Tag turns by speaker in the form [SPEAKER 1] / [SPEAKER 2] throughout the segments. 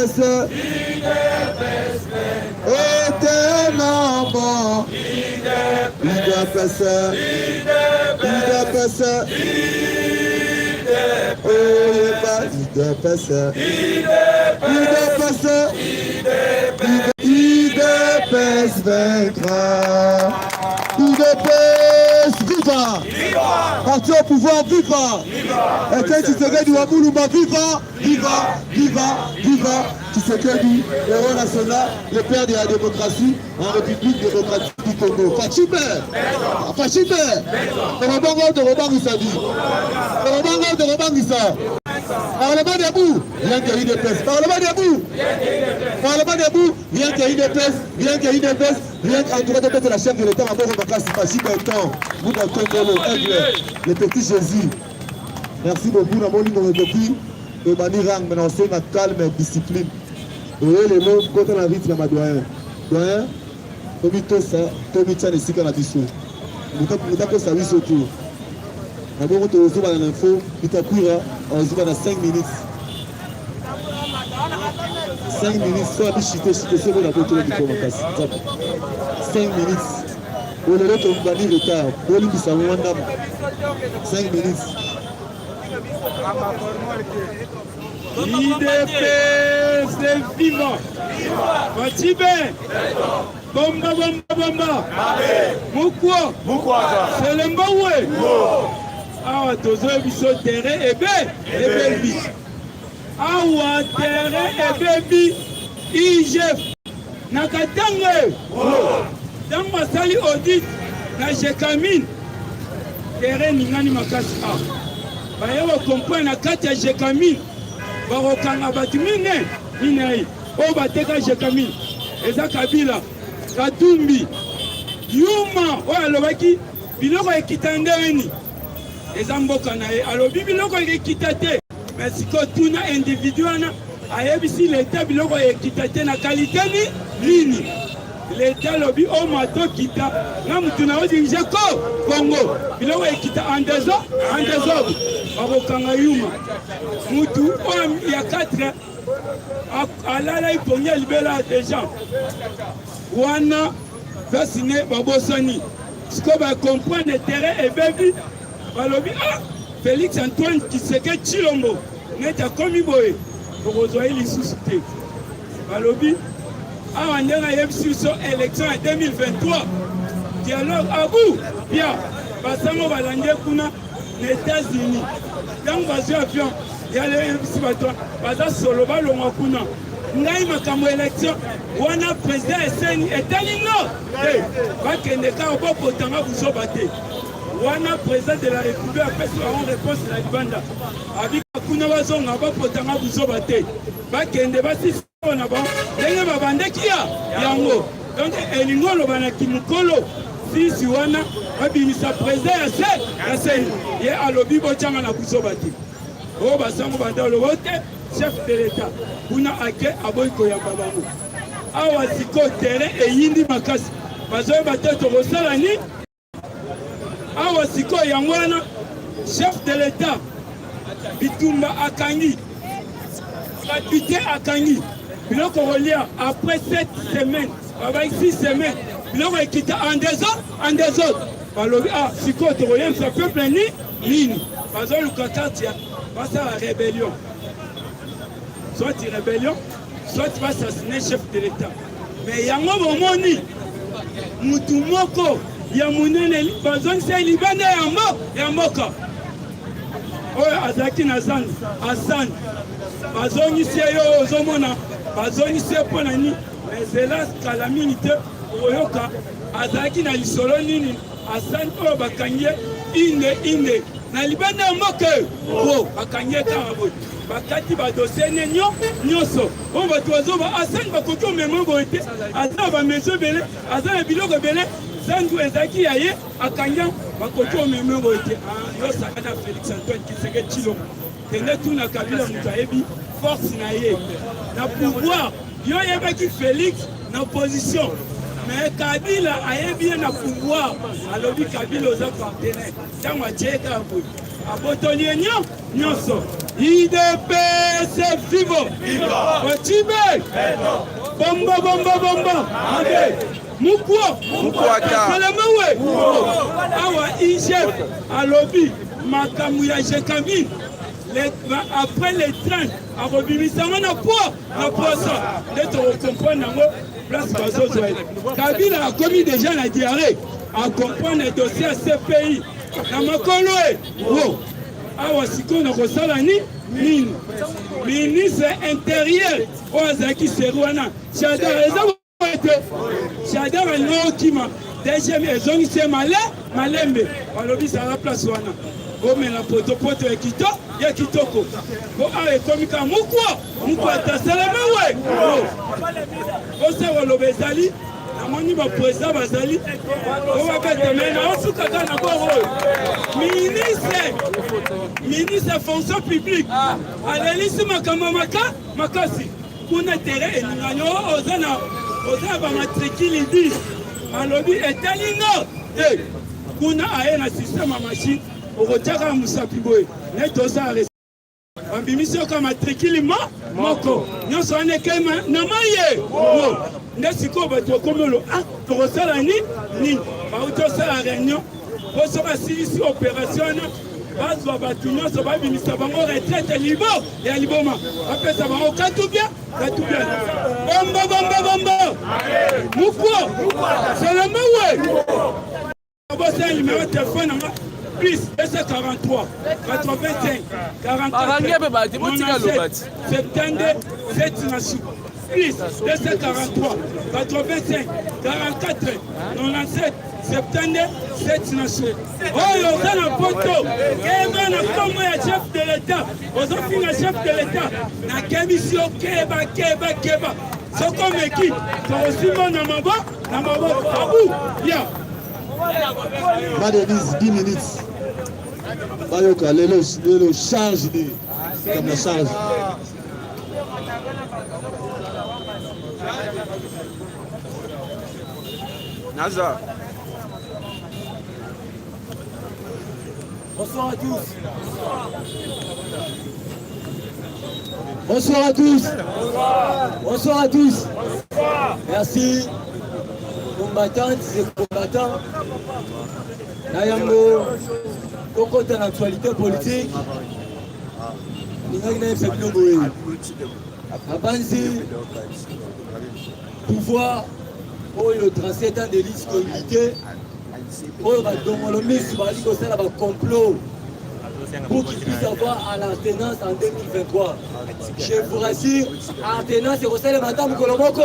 [SPEAKER 1] UDPS. Éternellement. UDPS. UDPS. Oyeba UDPS. UDPS. UDPS vaincra. UDPS viva! Parti au pouvoir viva! Etienne Tshisekedi wa Mulumba viva! Viva! Viva! Viva! Tshisekedi, héros national, le père de la démocratie en République démocratique du Congo. Fatshi bé! Fatshi bé! Tokobanga tokobangisa di. Tokobanga tokobangisa. Parlement debout, rien que UDPS. Parlement debout. Parlement debout, rien que UDPS, rien que UDPS, rien que en tout cas tobetela la chef de l'État maboko makasi Fatshi Béton, Mbuta Tongolo, Aigle, le petit Jésus. Merci beaucoup namoni ngongo ekoki tobandi rang mais naosenga calme discipline. Oye lelo kota na rythme ya madoyen. Doyen tomitosa tomitya na esika na biso. Moto akosa biso te. Na bongo tozobana na info Bitakwira azoba na 5 minutes. 5 minutes so abi chite chite soki na botolo micro makasi nzambe 5 minutes oyo lelo tobandi retard bolimbisa mwa ndambo 5 minutes.
[SPEAKER 2] UDPS viva! Fatshi bé! Bomba bomba bomba! Mukwa! Selembawe! Awa tozoyebi biso terrain ebe ebebi. Awa terrain ebebi IGF na Katanga ntango basali audit na Gécamines, terrain ningani makasi. A baye bacomprendre na kati ya Gécamines, bakokanga bato mine minei oyo bateka Gécamines. Eza Kabila, Katumbi, Yuma oyo alobaki biloko ekita ndenge nini, eza mboka na ye, alobi biloko ekita te. Mais sikoyo tuna individu wana ayebisi leta biloko ekita te na qualité ni nini. Leta alobi o mato kita na mutu na odirige ko Congo, biloko ekita en désordre, en désordre. Bakokanga Yuma, mutu oyo ya 4 alalai pongi ya libela deja wana vasine babosani. Sikoyo bacomprendre terrain ebebi, balobi: ah, Félix Antoine Tshisekedi Tshilombo neti akomi boye, tokozwa ye lisusu te. Balobi awa ndenge ayebisi biso élection ya 2023, dialogue abu bia basango balandi ye kuna na États-Unis. Ntango bazwi avion, yayebisi bato baza solo balongwa kuna. Ngai makambo élection wana, président eseni etali ngo te, bakende kaka bopotanga buzoba te. Wana président de la République apesi bango réponse na libanda, abika kuna bazonga, bapotanga buzoba te, bakende basisi na bango ndenge babandaki ya yango. Donc elingi oloba na kimokolo sisi wana babimisa président ya se ya CENI. Ye alobi botyanga na buzoba te. Oyo basango banda oloba te, chef de l'État kuna ake aboyi koyamba bango. Awa sikoyo terrain eyindi makasi, bazoyeba te tokosala nini. Awa sikoyo yango wana chef de l'État bitumba akangi gratuité, akangi biloko kolia. Après 7 semaines, babaki 6 semaines, biloko ekita en désordre, en désordre. Balobi: ah, sikoyo tokoyebisa peuple ni nini? Bazoluka kati ya basala rébellion, soit rébellion, soit baassassine chef de l'État. Mais yango bomoni mutu moko ya monene bazongisa ye libanda ya mboka oyo azalaki na zando Asani, bazongisi ye. Yo ozomona bazongisi ye mpo na nini? Mais kala mingi te oyoka azalaki na lisolo nini. Asani oyo bakangi ye inde inde na libanda ya mboka oyo, po bakangi ye kaka boye, bakati badossier ne nyonso oyo bato bazoba. Asani bakoki omema boye te, aza na bamaison ebele, aza na biloko ebele, zandu ezalaki ya ye, akangi, bakoki omema boye te. Yosaka na Félix Antoine Tshisekedi Tshilombo, kende tuna Kabila, moto ayebi force na ye na pouvoir. Yo oyebaki Félix na opposition, mais Kabila ayebi ye na pouvoir. Alobi: Kabila oza partenaire. Ntango atie kaka boye, abotoli ye nyonso. UDPS viva! Fatshi Bomba bomba bomba! Mukwa! Selemawe! Awa IGF alobi makambo ya Gécamines après les 30 akobimisa yango na poids na poisa nde tokokomprendre yango place bazozwa ye. Kabila akomi deja na diarrhée, acomprendre dossier ya CPI na makolo e wo. Awa sikoyo nakosala ni nini? Ministre intérieur oyo azalaki seri wana Shadar, eza boye te. Shadar alingi okima, DGM ezongisi ye male malembe, balobi zala place wana, omela potopoto ya kito ya kitoko, po awa ekomi kaka mukwa mukwa tasalama we osa koloba ezali. Namoni baprésident bazali po babeta me naosuka kaka na bor oyo. Ministre fonction publique alelisi makambo maka makasi kuna, terrain eningani, oza na bamatricule 10, alobi etali ngo te. Kuna aye na système ya machine, okotiaka mosapi boye neti osala, babimisi yo ka matricule mo moko, nyonso wana ekei na maye wo. Nde sikoyo bato bakomi olo ah, tokosala ni nini? Bauti osala réunion po soki asilisi opération wana, bazwa bato nyonso, babimisa bango retraite libo ya liboma, bapesa bango katubia katubia. Bomba bomba bomba, mukwa selema we. Bosala numéro telefone nanga plus 243 85 44 97 72 7 na suka, plus 243 85 44 97 72 7 na suka. Oyo oza na poto, keba na nkombo ya chef de l'État. Ozofinga chef de l'État, nakebisi yo, keba keba keba. Soki omeki, tokosimba na mabo na maboko. Abu ya
[SPEAKER 1] Madenise, 10 minutes. Bayoka lelo lelo charge nini comme la charge.
[SPEAKER 3] Naza.
[SPEAKER 4] Bonsoir à tous.
[SPEAKER 1] Bonsoir à tous. Bonsoir à tous.
[SPEAKER 4] Merci. Combattantes et combattants. Na yango tokota na actualité politique. Ningaki nayebisa bino boye. Nabanzi pouvoir oyo 37 ans de liste oyo badongolo misu bazali kosala bacomplot pour qu'il puisse avoir à l'alternance en 2023. Je vous rassure, alternance ekosalema ata mokolo moko.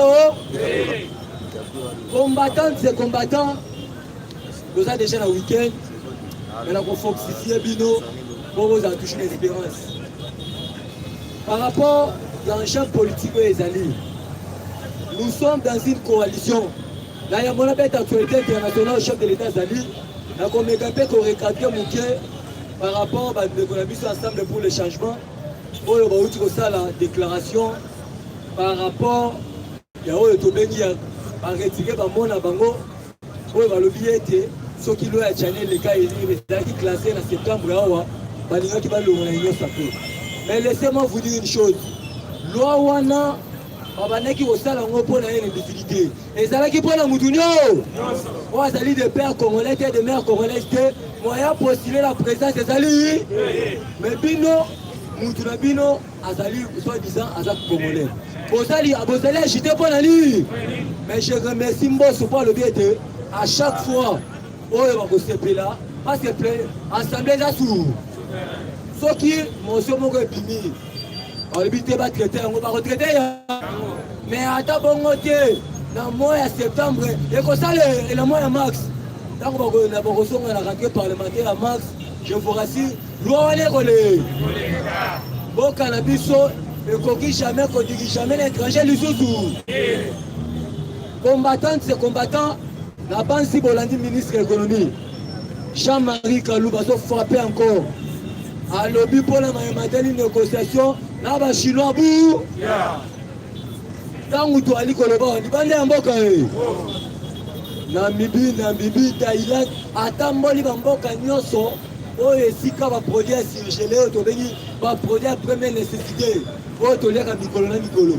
[SPEAKER 4] Combattantes et combattants, toza déjà na week-end, mais na kofortifie bino po bozala toujours na espérance. Par rapport ya engin politique oyo ezali, nous sommes dans une coalition. Na yango nabeta actualité internationale, chef de l'État azali nakomeka mpe korecadre moke par rapport bandeko na biso Ensemble pour le changement oyo bauti kosala déclaration par rapport ya oyo tobengi ya baretire bamona bango oyo balobi ete soki loi ya Tshiani eleka, ezalaki classé na septembre awa, balingaki balongo na Union sacrée. Mais laissez-moi vous dire une chose: loi wana babandaki kosala yango mpo na ye na difficulté, ezalaki mpo na mutu nyonso oyo azali de père congolais te, de mère congolaise te, moyen postuler la présidence ezali. Mais bino, mutu na bino azali soi-disant aza congolais, bozali bozali agité mpo na nini? Mais je remercie Mboso mpo alobi ete à chaque fois oyo bakosepela, parce que assemblée eza sour, soki motion moko ebimi, balobi te batraite yango, bakotraite ya. Mais ata bongo te, na mois ya septembre ekosala, na mois ya mars, ntango bakosonga na rentrée parlementaire ya mars, je vous rassure, loi wana ekole. Mboka na biso ekoki jamais kodiki jamais na étranger lisusu. Combattante et combattant, na bansi bolandi ministre économie Jean-Marie Kalou bazofrappe encore, alobi mpona mayemateli négociation na bachinois bu. Ntango toali koloba, libanda ya mboka e Namibie, Namibie, Thaïlande, atamboli bamboka nyonso. oyo esika baproduit ya surgele oyo tobengi baproduit ya première nécessité oyo toliaka mikolo na mikolo.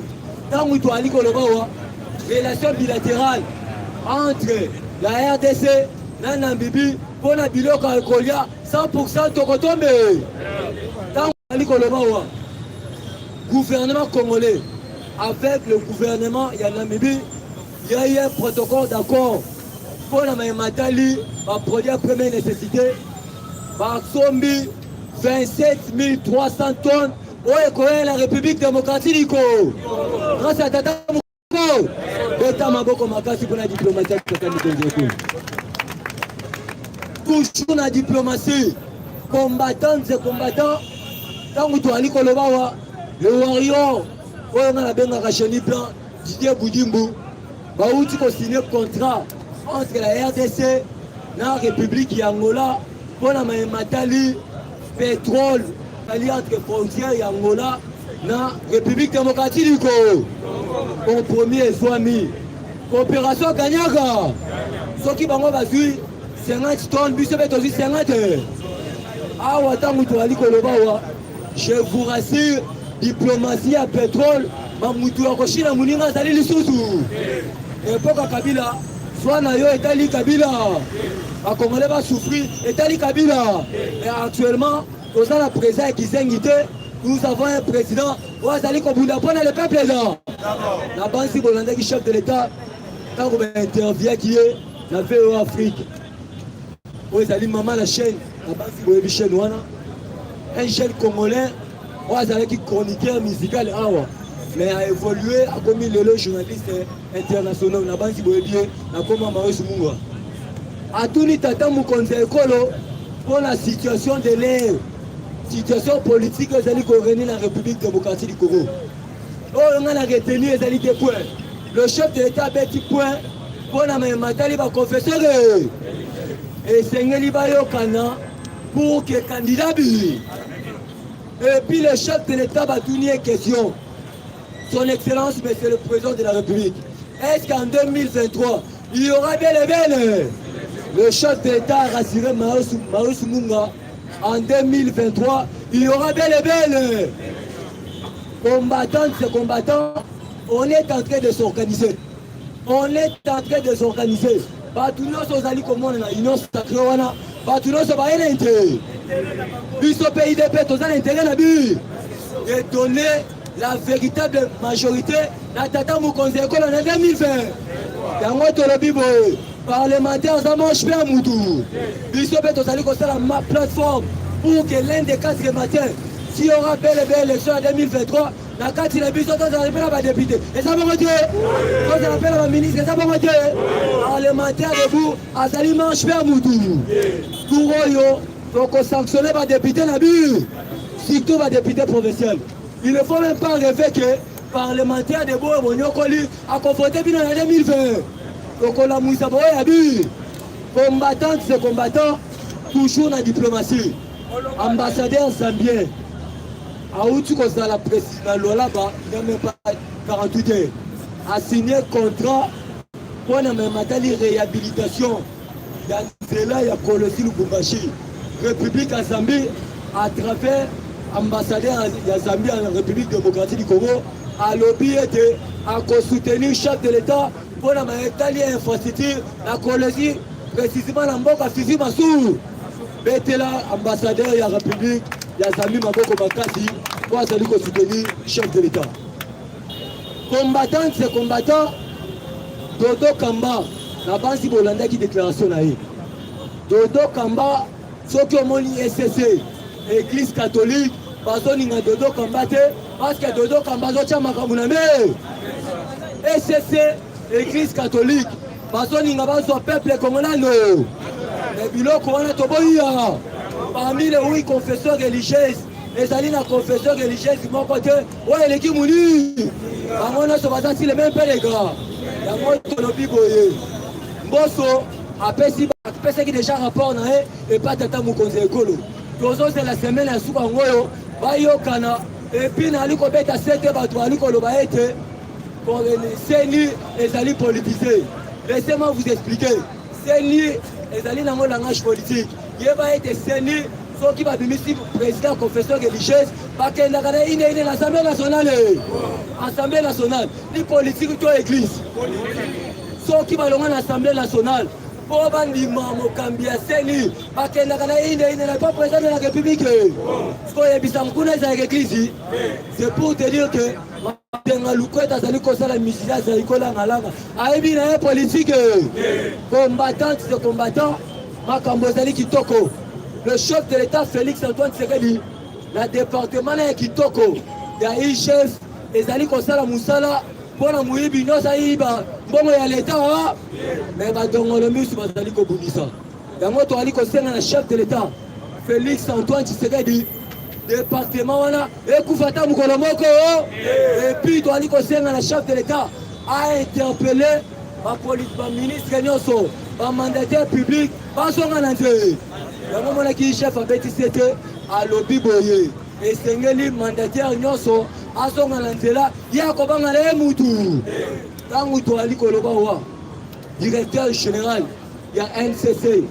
[SPEAKER 4] Ntango toali koloba wa relation bilatérale entre la RDC na Namibie mpo na biloko ya kolia 100% tokotombe. Ntango toali koloba wa gouvernement congolais avec le gouvernement ya Namibie, il y a eu un protocole d'accord mpo na maye matali baproduit ya première nécessité. Basombi 27 300 tonnes oyo ekoya na République démocratique du Congo grâce à tata moko. Beta maboko makasi mpona diplomatie ya tata mokonzi ekolo. Toujours na diplomatie, combattantes et combattants, ntango toali koloba wa le warrior oyo nga nabengaka Chenille Blanc, Didier Budimbu, bauti kosigne contrat entre la RDC na République ya Angola mpona maye matali pétrole ali entre frontière ya Angola na République démocratique du Congo. Compromis ezwami, coopération gagnaka. Soki bango bazwi 50 tonnes, biso mpe tozwi 50. Awa ntango toali koloba wa, je vous rassure, diplomatie ya pétrole, mamutu ya koshina moninga azali lisusu. Epoka Kabila zwa na yo etali Kabila, bakongolais basouffrir etali Kabila. Mais actuellement toza na président ya kizengi te. Nous avons un président oyo azali kobunda mpona le peuple. Eza na bansi bolandaki chef de l'État ntango bainterviewaki ye na VOA Afrique oyo ezali mama na chaîne na bansi boyebi chaîne wana. Un jeune Congolais oyo azalaki chroniqueur musical awa, mais a évolué, akomi lelo journaliste international, na bansi boyebi ye, nakoma Maurice Mungwa, atuni tata mokonzi ya ekolo mpo na situation de l'air, situation politique ezali korégner na République démocratique du Congo. Oyo ngai na retenir ezali te point. Le chef de l'État abeti point mpo na matali baconfesseur, esengeli bayokana pour que candidat bi. Et puis le chef de l'État batuni ye question: "Son Excellence, Monsieur le Président de la République, est-ce qu'en 2023 il y aura bel et bien?" Le chef de l'État a rassuré Marius Munga: en 2023, il y aura bel et bien. Combattants, ces combattants, on est en train de s'organiser, on est en train de s'organiser. Bato nyonso ozali komona na union sacrée wana, bato nyonso baye na intérêt. Biso mpe UDPS toza na intérêt na bi de donner la véritable majorité na tata mokonzi ekolo na 2020. Yango tolobi boye, parlementaire aza manche mpe ya mutu. Biso mpe tozali kosala ma plateforme pour que l'un des quatre matin, s'il y aura bel et bien élection ya 2023, na kati na biso tozala mpe na badéputé, eza bongo te? Tozala mpe na baministre, eza bongo te? Parlementaire debout azali manche mpe ya mutu. Tour oyo tokosanctionne badéputé na bi, surtout badéputé provincial. Il ne faut même pas rêver que parlementaire debout oyo bonyokoli akovote bino na 2020. Tokolamwisa boyo ya bi combattante, ce combattant. Toujours na diplomatie, ambassadeur zambien awuti kozala président Lualaba, il n'y a même pas 48 heures, a signé contrat mpona matali réhabilitation ya nzela ya Kolwezi Lubumbashi. République ya Zambie, à travers ambassadeur ya Zambie en République démocratique du Congo, alobi ete akosoutenir chef de l'État mpona maetali ya infrastructure na Kolwezi, précisément na mboka Fifi Masuka. Betela ambassadeur ya République ya Zambie maboko makasi mpo azali kosoutenir chef de l'État. Combattant, c'est combattant Dodo Kamba, na bansi bolandaki déclaration na ye. Dodo Kamba, soki omoni ECC, Église catholique, bazoninga Dodo Kamba te, parce que Dodo Kamba azotya makambo na me. ECC, Église catholique, bazoninga bazwa peuple congolais no me biloko wana toboyiya. Parmi les huit confessions religieuses, ezali na confession religieuse moko te oyo eleki moli. Bango nyonso baza sur le même pelega. Yango tolobi boye, Mboso apesi, apesaki déjà rapport na ye epa tata mokonzi ya ekolo. Tozozela semaine ya suka yango oyo bayokana. Et puis nali kobeta sete, bato bali koloba ete CENI ezali politisé. Laissez-moi vous expliquer. CENI ezali nango langage politique. Yeba ete CENI Soki babimisi président confession religieuse, bakendaka na ine ine na Assemblée nationale. Assemblée nationale ni politique to église. Soki balonga na Assemblée nationale mpo bandima mokambi ya seni, bakendaka na ine ine na pa président de la République. Koyebisa nkuna ezalaka église. C'est pour te dire que Mabenga Lukwete azali kosala misili, azali kolangalanga, ayebi na ye politique. Combattante de combattant, makambo ezali kitoko. Le chef de l'État Félix Antoine Tshisekedi na département na ya kitoko ya IGF ezali kosala mosala mpo na moyibi nyonso ayiba mbongo ya leta, me badongolo misu bazali kobundisa yango. Toali kosenga na chef de l'État Félix Antoine Tshisekedi, département wana ekufa ata mokolo moko. Et puis toali kosenga na chef de l'État ainterpeller baministre nyonso, bamandataire public bazonga na nzela. Yango monaki chef abetisi ete alobi boye: esengeli mandataire nyonso azonga na nzela, ye akobanga na ye mutu. Ntango toali koloba wa, directeur général ya NCC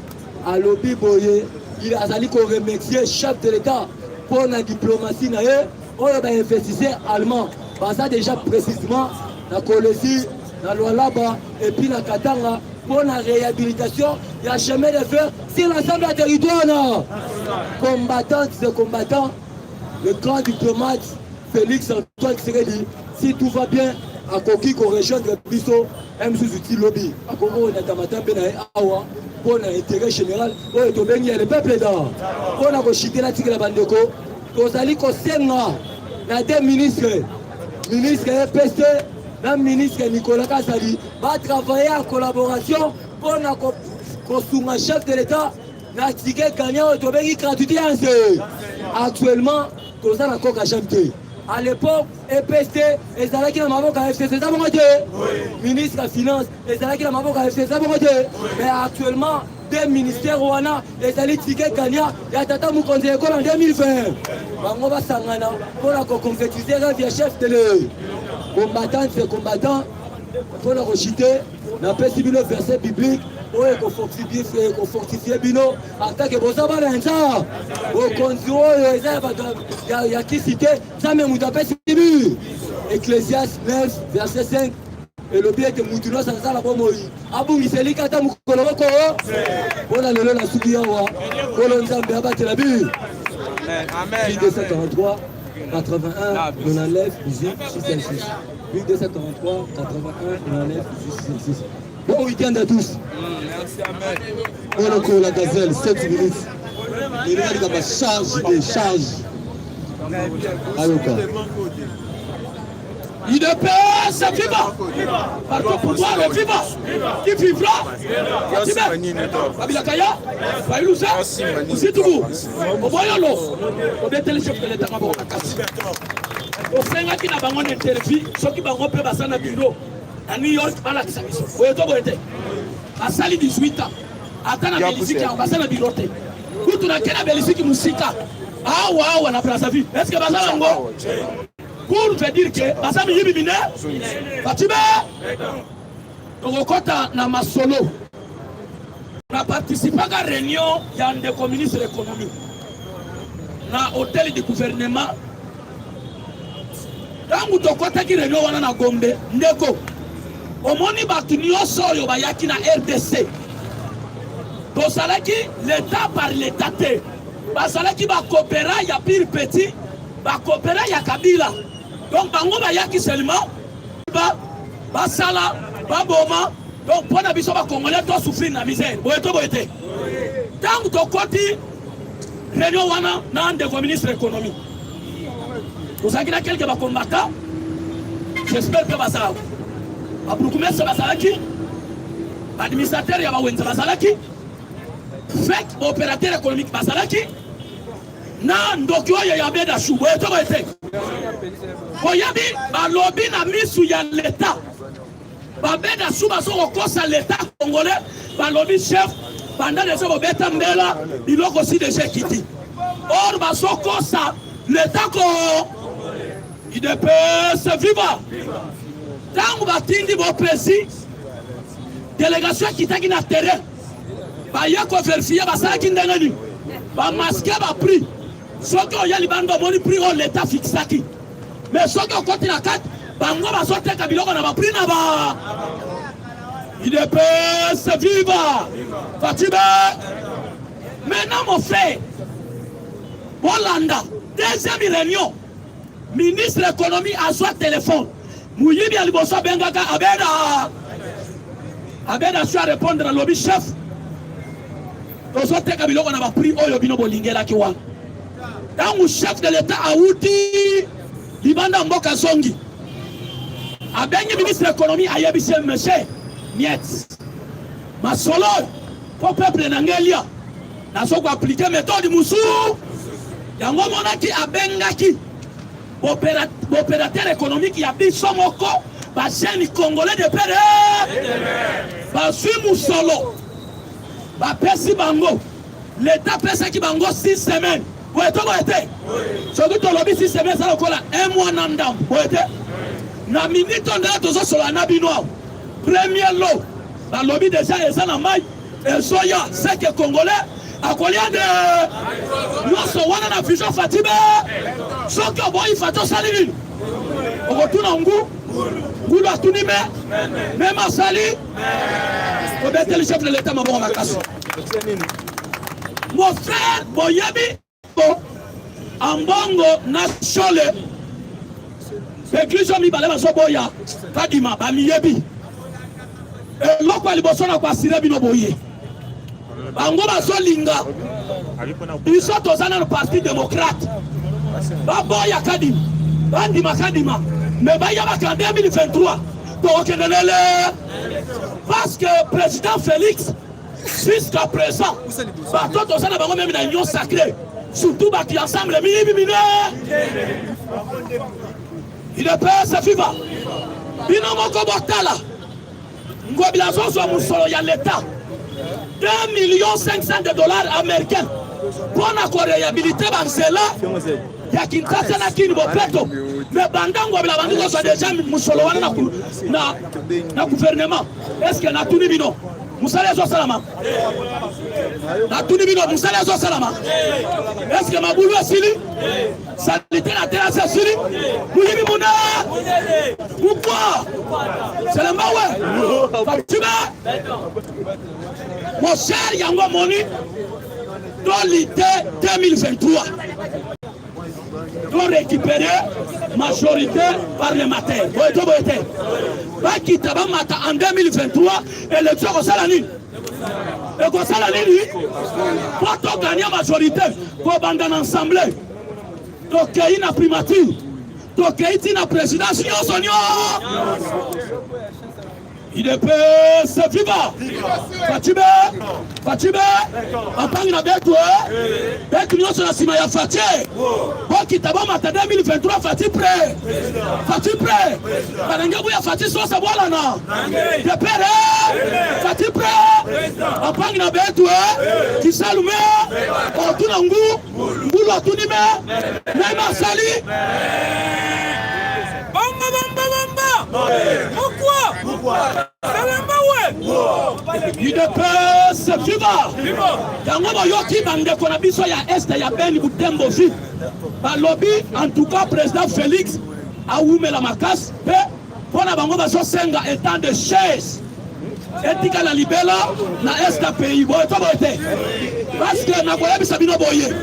[SPEAKER 4] alobi boye, il azali koremercier chef de l'État mpo na diplomatie na ye oyo. Bainvestisseur allemand baza déjà précisément na Kolwezi, na Lualaba et puis na Katanga mpo na réhabilitation ya chemin de fer sur l'ensemble ya territoire na. Combattante de combattant, le grand diplomate Félix Antoine Tshisekedi, si tout va bien, akoki korejoindre biso mosusu ti lobi, akoki konata mpe na ye awa mpo na intérêt général oyo tobengi ya le peuple da. Mpo na koshitela tikela bandeko, tozali kosenga na deux ministres, ministre EPST na ministre Nicolas Kazadi, batravailler en collaboration mpo na kosunga chef de l'État na ticket gagnant oyo tobengi gratuité ya nse. Actuellement toza na koka jam te. À l'époque, EPST ezalaki na maboko ya FCC, eza bongo te? Ministre ya finance ezalaki na maboko ya FCC, eza bongo te? Mais actuellement deux ministères wana ezali ticket gagnant ya tata mokonzi ekolo en 2020. Bango basangana mpona koconcrétiser rêve ya chef de le combattant se combattant. Mpona koshite, napesi bino verset biblique oyo ekofortifie bino en tant que boza bana ya Nzambe. Bokonzi oyo eza ya bato ya kisi te, Nzambe moto apesi bi. Ecclésiaste 9 verset 5 elobi ete mutu nyonso aza na bomoi abungisa elika ata mokolo moko. Mpona lelo nasuki awa. Kolo Nzambe abatela bi. 243 81 99 18 606, 243 81 99 18 606. Bon week-end à tous.
[SPEAKER 2] Merci, amen.
[SPEAKER 1] Oloko la gazelle, 7 minutes. Il y a charge de charge. Ayoka.
[SPEAKER 2] UDPS viva! Parti au pouvoir, viva! Qui vivra? Kabila Kaya, Fayulu Usitubu, Oboyolo, obeteli chef de l'État maboko makasi. Osengaki na bango na interview, soki bango mpe baza na bureau na New York, balakisa biso. Boye to boye te? Basali 18 ans ata na Belgique yango baza na bureau te. Kutu nake na Belgique mosika awa awa na Brazzaville, est ce que baza nango? Pour te dire que baza miyibi mine batibe. Tokokɔta na masolo. Na participaka réunion ya ndeko ministre économie na hôtel du gouvernement. Ntango tokɔtaki réunion wana na Gombe, ndeko, omoni bato nyonso oyo bayaki na RDC, tozalaki l'état par l'état te, bazalaki bakopera ya pire petit, bakopera ya Kabila. Donc bango bayaki seulement basala baboma. Donc mpo na biso bacongolais tosouffrir na misère, boye to boye te? Ntango tokoti réunion wana na ndeko ministre économie, tozalaki na quelques bacombattants, j'espère mpe bazala, babourgmestre bazalaki, baadministrateur ya bawenze bazalaki, fek baopérateur économique bazalaki, na ndoki oyo ya Bedashu. Boye to boye te? Oyebi, balobi na misu ya leta, Babedasu bazo kokosa leta congolais. Balobi: "Chef, banda deja kobeta mbela, biloko si deja ekiti." Or bazokosa leta ko. UDPS viva! Ntango batindi bopesi délégation ekitaki na terrain, baye kovérifier, basalaki ndenge nini?
[SPEAKER 3] Bamaske baprix, soki oye libanda omoni prix oyo leta fixaki, mais soki okoti na kati bango bazoteka biloko na baprix na ba UDPS. Viva Fatshi be! Maintenant mon frère, bolanda deuxième réunion, ministre économie azwa telefone, moyibi ya liboso abengaka Abeda. Abeda su arépondre, alobi: chef, tozoteka biloko na baprix oyo bino bolingelaki wana. Ntango chef de l'état awuti libanda mboka zongi, abengi ministre économie, ayebisi ye: monsieur niet masolo oyo mpo peuple na ngai elia, nazo koappliquer méthode mosusu. Yango omonaki abengaki baopérateur économique ya biso moko, bajeune congolais de père, bazwi mosolo, bapesi bango. Leta apesaki bango 6 semaines, boye to boye te? Soki tolobi 6 semaines, eza lokola un mois na ndambo, boye te? Na minute oyo ndenge tozosolola na bino awa, premier lot balobi deja eza na mai, ezoya. Seke congolais akolia nde nyonso wana na vision Fatshi be. Soki oboyi Fatshi, osali nini? Okotuna ngu ngulu atuni me meme asali. Obeteli chef de l'état maboko makasi. Mon frère, boyebi Ambongo na Shole, église oyo mibale bazoboya Kadima, bamiyebi. Eloko ya liboso na koassurer bino boye, bango bazolinga biso toza nano Parti démocrate. Baboya Kadima, bandima Kadima, mais bayabaka 2023 tokokende nele, parce que président Félix jusqu'à présent, bato toza na bango même na union sacrée, surtout bato ya ensemble miyibi mine. UDPS viva! Bino moko botala, Ngobila azozwa mosolo ya leta 2 millions 500 de dollars américains mpo na koréhabiliter banzela ya Kinshasa na Kini bopeto. Mais banda Ngobila bandi kozwa deja mosolo wana na gouvernement, est ce que natuni bino, mosala ezosalama? Natuni bino, mosala ezosalama? Est ce que mabulu esili? Saleté na terrasse esili? Moyibi muna pourquoi selema we Fatshi be, mon cher. Yango omoni tolite 2023, to récupérer majorité parlementaire, boye to boye te? Bakita bamata, en 2023 élection ekosala nini? Ekosala nini? Po togagner majorité, kobanda na assemblée, tokei na primature, tokei ti na présidence, nyonso nyonso. UDPS viva! Fatshi be! Fatshi be! Bapangi na betu betu nyonso na nsima ya Fatshi, bokita bomata, 2023 Fatshi pré, Fatshi pré. Balenge buya Fatshi sosa bwalana de pere Fatshi pré. Bapangi na betu kisalu me otuna ngu ngulu atuni me meme asali.
[SPEAKER 2] Bamba bamba bamba! Pourquoi? Salamba we!
[SPEAKER 3] UDPS viva! Yango boyoki bandeko na biso ya est ya Beni, Butembo ville, balobi en tout cas président Félix awumela makasi. Mpe mpo na bango bazosenga état de siège etikala libela na est ya pays, boye to boye te? Parce que nakoyebisa bino boye,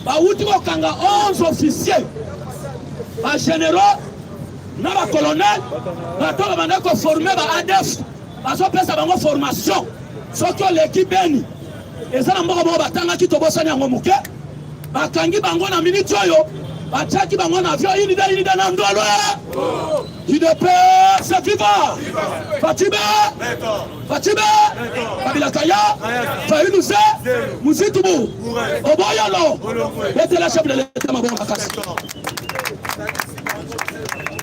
[SPEAKER 3] bawuti kokanga 11 officiers, bagénéraux na bacolonel, bato babanda koformer ba ADF, bazopesa bango formation. Soki oleki Beni, eza na mboka moko batangaki, tobosani yango moke, bakangi bango na miniti oyo, batiaki bango na avion inide inide na ndolo. UDPS viva! Fatshi be! Fatshi be! Kabila kaya, Fayulu se Muzitubu oboyolo. Betela chef de l'état maboko makasi.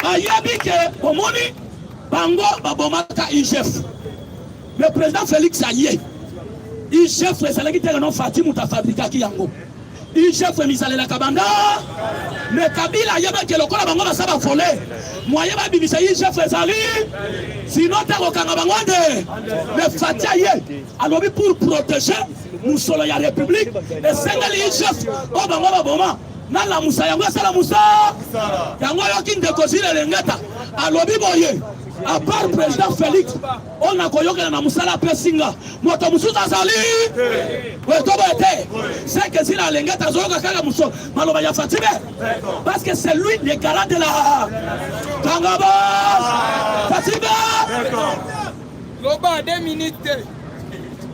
[SPEAKER 3] Bayebi ke omoni bango babomaka IGF. Le président Félix aye, IGF ezalaki te no Fatshi moto afabrikaki yango. IGF emisalelaka banda, mais Kabila ayebaki lokola bango baza bavole, moyen babimisa IGF ezali sino te kokanga bango nde. Mais Fatshi aye, alobi pour protéger. Mosolo ya republique esengeli IGF oyo bango baboma nalamusa yango esala mosala yango. Oyoki ndeko Zile Lengeta alobi boye, à part président Félix oyo nakoyokela na mosala apesi nga, moto mosusu azali boye to boye te. Seke Zile Alengeta azoyoka kaka moso maloba ya Fatshi be, parce que c'est lui le garant de la kangaba Fatshi be.
[SPEAKER 2] Loba 2 minutes.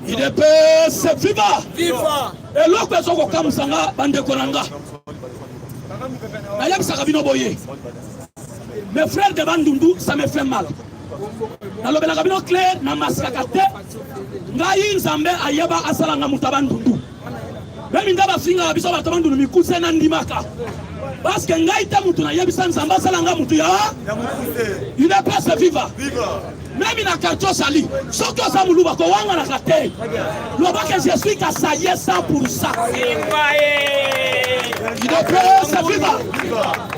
[SPEAKER 3] UDPS viva!
[SPEAKER 2] Viva!
[SPEAKER 3] Eloko ezo kokamwisa nga, bandeko na nga, nayebisaka bino boye, mes frères de Bandundu, ça me fait mal. Nalobelaka bino clair, na maskaka te. Ngai Nzambe ayeba asala nga moto ya Bandundu. Meme nga bafingaka biso bato Bandundu mikuse, nandimaka, parce que ngai te motu nayebisa Nzambe asala nga motu ya UDPS viva. Meme na quartier osali, soki oza moluba, kowanganaka te, lobaka je suis kasaye 100%. UDPS viva!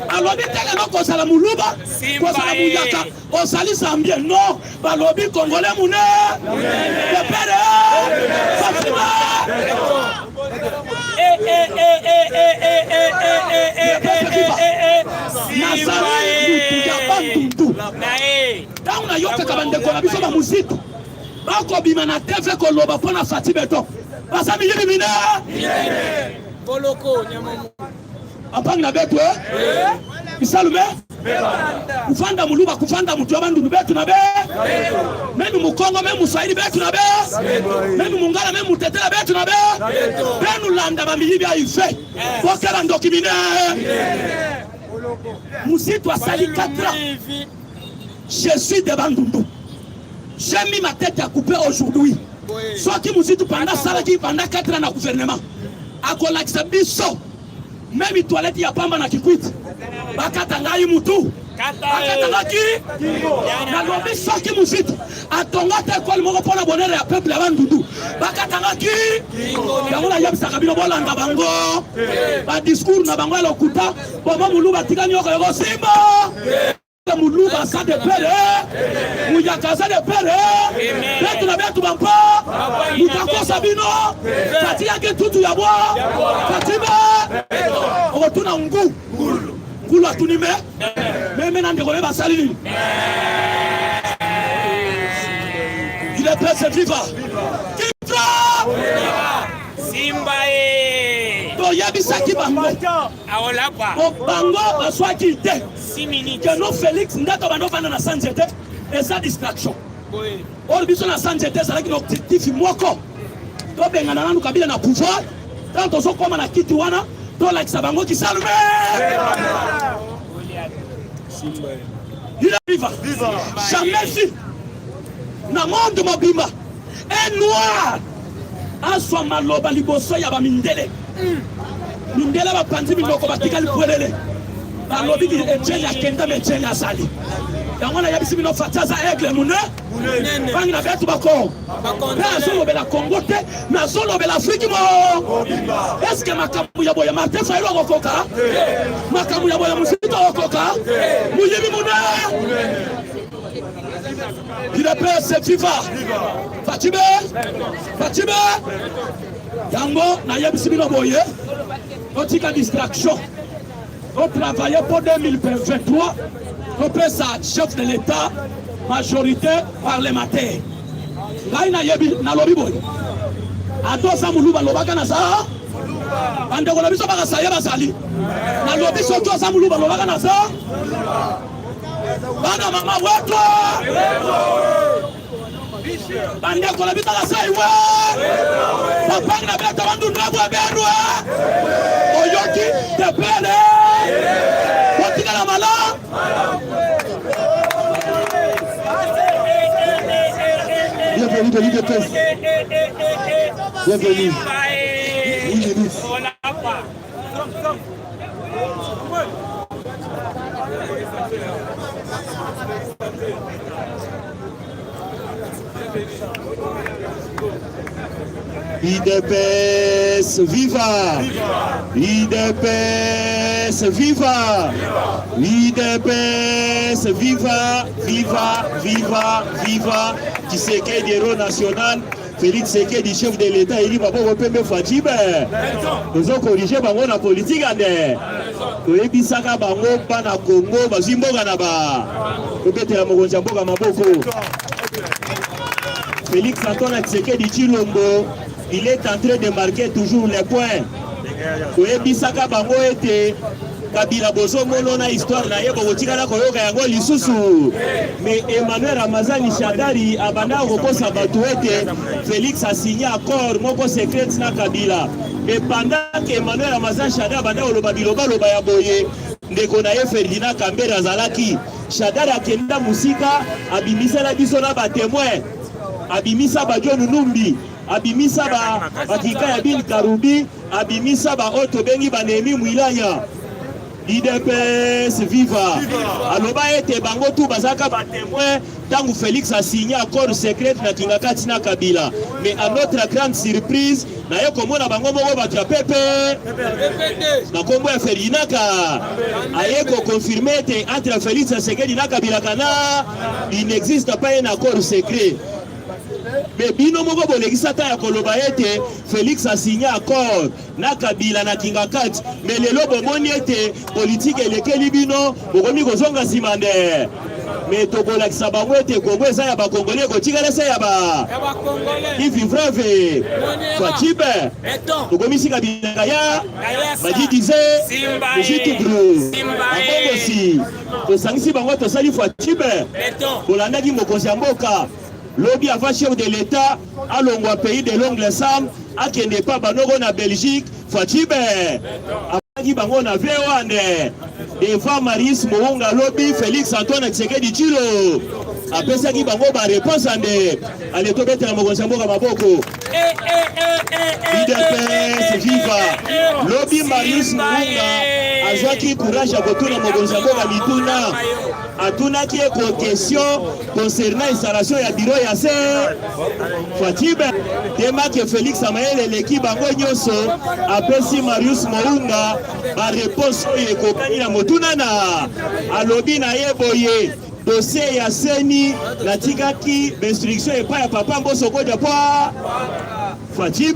[SPEAKER 3] Alobi te lelo kozala moluba, kozala muyaka, ozali zambien, non. Balobi congolais mune de pere fatima. Nazali mutu ya Bandundu. Ntango nayokaka bandeko na biso bamuzitu bakobima na TV koloba mpo na Fatshi Béton, baza miyibi mine. Apangi na betu isalume kufanda muluba, kufanda mutu ya Bandundu, betu na be meme mukongo, meme muswahili, betu na be meme mungala, meme mutetela, betu na be benu. Landa bamiyibi aife bokela ndoki mine. Muzitu asali 4 ans. Je suis de Bandundu, j'ai mis ma tête à couper aujourd'hui. Soki Muzitu pendant asalaki pendant 4 ans na gouvernement, akolakisa biso meme toilette ya pamba na Kikwit, bakata ngai mutu, bakatangaki. Nalobi soki Muzitu atonga te ekole moko mpona bonheur ya peuple ya Bandundu, bakatangaki yango. Nayebisaka bino, bolanda bango, badiscours na bango ya lokuta. Bobo moluba atika nyoko ekosimba. Muluba aza de pere, muyaka aza de pere, betu na betu bampo moto akosa bino. Fatiyaki tutu ya bwa Fatibe, okotuna ngu ngulu atuni me meme na ndeko me basali nini. UDPS viva! Viva!
[SPEAKER 2] Simba ye!
[SPEAKER 3] Toyebisaki bango, bango bazwaki te keno Félix ndako bando ovanda na sa nzete, eza distraction. Oyo biso na sa nzete ezalaki na objectif moko: tobengana nanu Kabila na pouvoir. Ntango tozokóma na kiti wana, tolakisa bango kisalume. Viva! Jamais vu na monde mobimba un noir azwa maloba liboso ya bamindele. Mindele bapanzi minoko, batikali pwelele. Balobi Etienne akenda, me Etienne azali yango. Nayebisi bino, Fatshi aza aigle mune bangi na betu bako mpe azolobela Congo te, nazolobela Afriki mo. Eske makambo ya boye Martin Fayulu akokoka? Makambo ya boye Mosito akokoka? Moyibi mune. UDPS viva! Fatshi be, Fatshi be! Yango nayebisi bino boye, totika distraction, totravaille mpo 2023 topesa chef de l'État majorité parlementaire. Ngai nayebi, nalobi boye, ata oza moluba, alobaka naza. Bandeko na biso bakasaye bazali. Nalobi soki oza moluba, alobaka naza. Bana mama wetu, bandeko na biso kasai we, bapangi na beta Bandundu bwe berwe. Oyoki tepele kotikala mala.
[SPEAKER 1] Bienvenue de l'UDPS. Bienvenue. Oui, minutes. UDPS viva! UDPS viva! UDPS viva! Viva! Viva! Viva! Tshisekedi, héros national!
[SPEAKER 5] Félix Tshisekedi chef de l'État eli maboko pembe Fatshi be tozo corriger bango na politique ande toyebisaka bango bana Congo bazwi mboka na ba tobetela mokonzi ya mboka maboko. Félix Antoine Tshisekedi Tshilombo il est en train de marquer toujours les points. Toyebisaka bango ete Kabila bozomono na histoire na ye bokotikala koyoka yango lisusu. Mais Emmanuel Ramazani Shadari abandaka kokosa bato ete Felix a signé accord moko secret na Kabila. Mais pendant que Emmanuel Ramazani Shadari abandaka koloba bilobaloba ya boye, ndeko na ye Ferdinand Kambere azalaki. Shadari akenda mosika, abimisela biso na ba témoins, abimisa ba John Numbi, abimisa ba bakika ya bin Karubi, abimisa ba oyo tobengi ba Nehemi Mwilanya. Udps viva! Aloba ete bango tout bazalaka ba témoins ntango Felix a signé accord secret na Kingakati na Kabila. Mais à notre grande surprise, naye komona bango moko bato ya pepe na kombo ya Ferdinand aye ko confirmer ete entre Felix Tshisekedi na Kabila kana il n'existe pas un accord secret. Mais bino moko bolekisa ata ya koloba ete Felix a signé accord na Kabila na Kingakati, mais lelo bomoni ete politique elekeli bino, bokomi kozonga nsima nde. Mais tokolakisa bango ete Congo eza ya ba Congolais, ekotikala se ya ba qui vivra ve Fatshi be tokomisi Kabila kaya majidize mujitubru abongosi tosangisi bango tosali Fatshi be bolandaki mokonzi ya mboka lobi avant chef de l'État alongwa pays de l'ongle Sam akende pa banoko na Belgique Fatshi be abaki bango na V1 devant Marius Mounga lobi Félix Antoine Tshisekedi Tshilo apesaki bango ba réponse ande ale tobetela mokonzi ya mboka maboko. UDPS viva! Lobi Marius Mounga azwaki courage ya kotuna mokonzi ya mboka mituna, atunaki ye ko question concernant installation ya bureau ya se Fatshi temake Felix Amayele eleki bango nyonso, apesi Marius Mounga ba réponse oyo ekokani na motuna na alobi na ye boye dossier ya seni natikaki bainstruction epai ya papa Mboso Kodia po Fatshi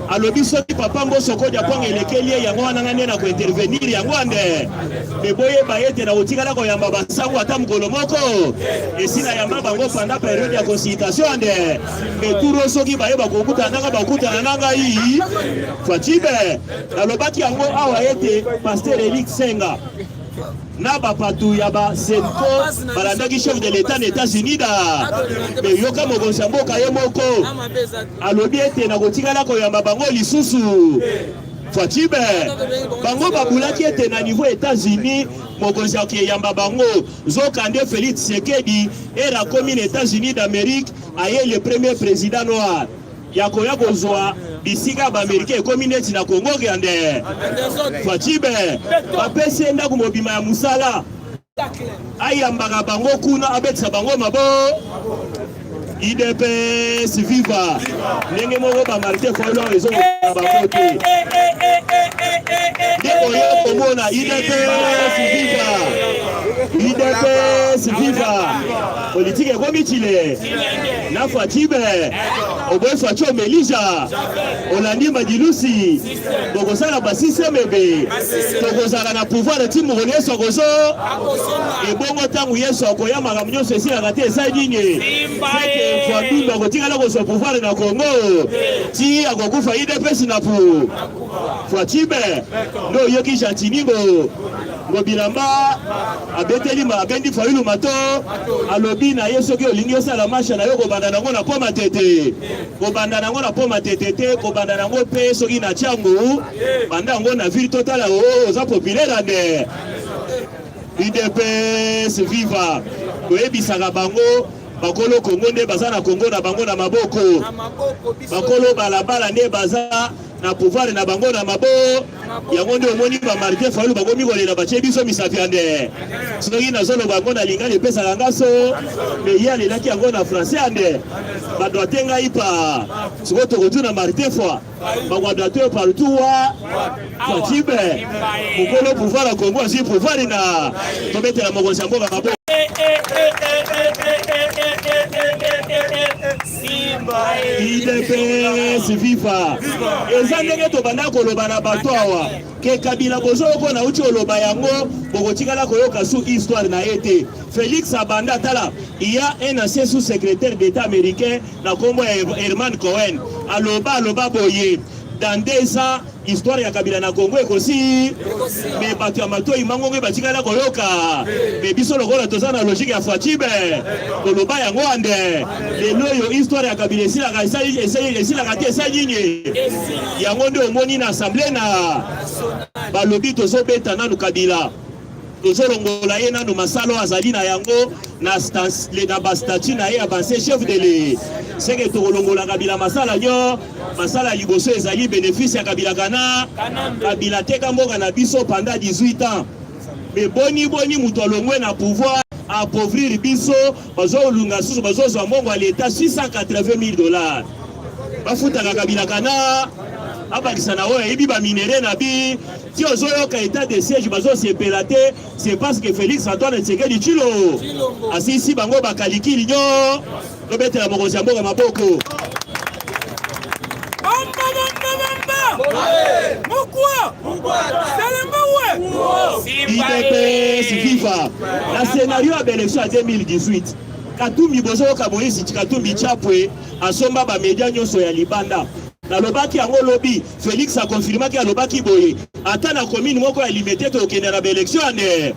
[SPEAKER 5] alobi soki papa Mboso Kodia Pwanga elekeli ye yango wana nga nde na kointervenir yango ande me boyeba ete na kotikala koyamba basango ata mokolo moko esi nayamba bango pendant periode ya consultation ande me turo soki baye bakokutana nanga bakokutana na ngai Fatshi nalobaki yango awa ete pasteur Eric Senga na bapatu ya ba Senco balandaki chef de l'État na États-Unis da me yoka mokonzi ya mboka ye moko alobi ete nakotikala koyamba bango lisusu Fatshi bango babulaki ete na niveau États-Unis mokonzi akeyamba bango nzoka nde Félix Tshisekedi ere akomi na États-Unis d'Amérique aye le premier président noir ya koya kozwa bisika ya baamericain ekomi neti na Congo kende Fatshi bapesi ye ndako mobima ya mosala ayambaka bango kuna abetisa bango mabo UDPS viva ndenge moko ba Martin Fayulu ezokoka bango te nde oyo komona UDPS viva UDPS viva politike ekomi chile na Fatshi oboyi Fatshi omelija olandi madilusi bokosala basisemebe tokozala na pouvoir ti mokolo Yesu akozo ebongo ntango Yesu akoya makambo nyonso esilaka te esali nini seke Fabinho akotikala kozwa pouvoir na Congo ti akokufa UDPS na pu Fatshi nde oyoki Gentiny Ngobilamba abeteli abendi Fayulu mato alobi na ye soki olingi osala marche na yo kobanda nango na poma tete kobanda nango na poma tete te kobanda nango mpe soki na Tshangu banda yango na ville totala o oza populaire ande UDPS viva toyebisaka bango bakolo Congo nde baza na Congo na bango na maboko bakolo balabala nde baza na pouvoir na bango na mabo yango nde omoni ba Martin Fayulu bakomi kolela batie biso misapi ya nde soki nazoloba yango na lingala epesaka nga so me ye alelaki yango na français ya nde badoite ngai pa sikoyo tokotuna Martin fois bakwadoite yo partout wa Fatshi mokolo pouvoir ya Congo azwi pouvoir na tobetela mokonzi ya mboka maboko. Viva! Eza ndenge tobanda koloba na bato awa ke Kabila bozoyoko nauti oloba yango, bokotikala koyoka su histoire na ye te. Felix abanda tala, il y a un ancien sous-secrétaire d'État américain na kombo ya Herman Cohen aloba aloba boye dans 2 ans histoire ya Kabila na Congo ekosi, mais bato ya matoi mangongo batikala koyoka. Mais biso lokola toza na logique ya Fatshi be koloba yango ande lelo oyo histoire ya Kabila esilaka esilaka te. Esali nini? Yango nde omoni na assemblée na balobi tozobeta nanu Kabila, tozolongola ye nanu masala oyo azali na yango na bastatut na ye ya baancien chef de l'État. Seke tokolongola Kabila masala nyo masala ya liboso ezali bénéfice ya Kabila. Kana Kabila teka mboka na biso pendant 18 ans, mais boni boni moto alongwe na pouvoir, appauvrir biso, bazolunga susu bazozwa mbongo ya leta 680 000 $. Bafutaka Kabila kana abakisa na oyo ayebi baminerais na bi ti ozoyoka état de siège bazosepela te, c'est parce que Félix Antoine Tshisekedi Tshilo asisi bango bakalikili nyo. Tobetela mokonzi ya mboka maboko.
[SPEAKER 2] Bamba bamba bamba! Mukwa! Salemba we!
[SPEAKER 5] UDPS viva! Na scénario ya baélection ya 2018, Katumbi, bozoyoka Moïse Katumbi Chapwe asomba bamédia nyonso ya libanda. Nalobaki yango lobi, Félix akonfirmaki, alobaki boye ata na commune moko ya Limete tokende na baélection ane,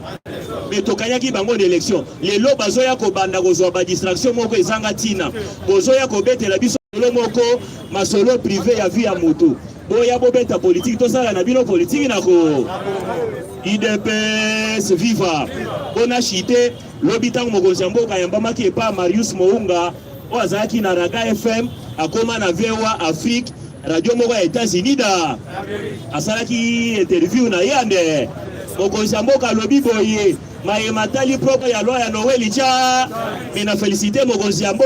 [SPEAKER 5] mais tokanyaki bango na élection. Lelo bazoya kobanda kozwa badistraction moko ezanga ntina, bozoya kobetela biso masolo moko, masolo privé ya vie ya motu. Boya bobeta politiki, tosala na bino politiki nako. UDPS viva! Mpona chite, lobi ntango mokonzi ya mboka ayambamaki epa Marius Mounga oyo azalaki na Raga FM, akóma na VOA Afrique, radio moko ya États-Unis da asalaki interview na ye ande mokonzi ya mboka alobi boye mayema tali propre ya loi ya Noël tya me na félicité mokonzi ya mbo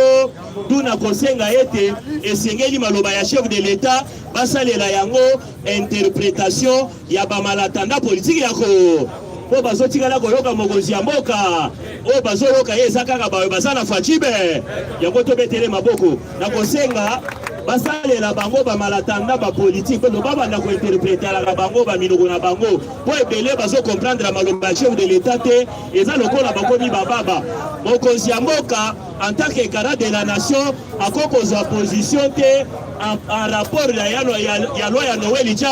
[SPEAKER 5] tuna kosenga ete esengeli maloba ya chef de l'État basalela yango interprétation ya bamalatanda politike yako mpo bazotikala koyoka mokonzi ya mboka oyo bazoyoka ye eza kaka bayo baza na Fatshi be. Yango tobetele maboko na kosenga basalela bango bamalatanda bapolitike mpo babanda kointerpretalaka bango baminoko na bango, mpo ebele bazokomprendre maloba ya chef de l'État te. Eza lokola bakomi bababa. Mokonzi ya mboka en tant que garant de la nation akoki kozwa position te en rapport ya loi ya Noël tya.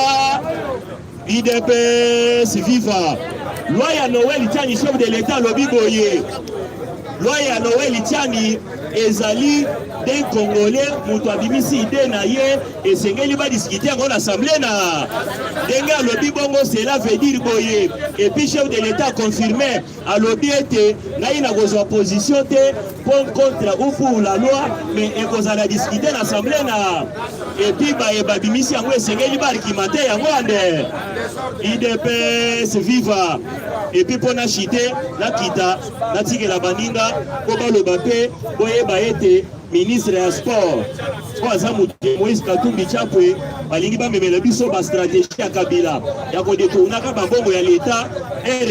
[SPEAKER 5] UDPS viva! Loi ya Noël Tshiani, chef de l'État alobi boye loi ya Noël Tshiani ezali d'un Congolais, moto abimisi idée na ye, esengeli badiscuter yango na assemblée na ndenge alobi bongo. Cela veut dire boye, et puis chef de l'État confirmé, alobi ete ngai nakozwa position te mpo contre ou pour la loi, mais ekozala discuté na assemblée na et puis baye babimisi yango esengeli baargumenter yango ande. UDPS viva! Et puis mpo na chite, nakita natikela baninga mpo baloba mpe boyeba ete ministre ya sport oyo aza moto Moïse Katumbi Chapwe, balingi bamemela biso bastratégie ya Kabila ya kodetournaka bambongo ya l'État.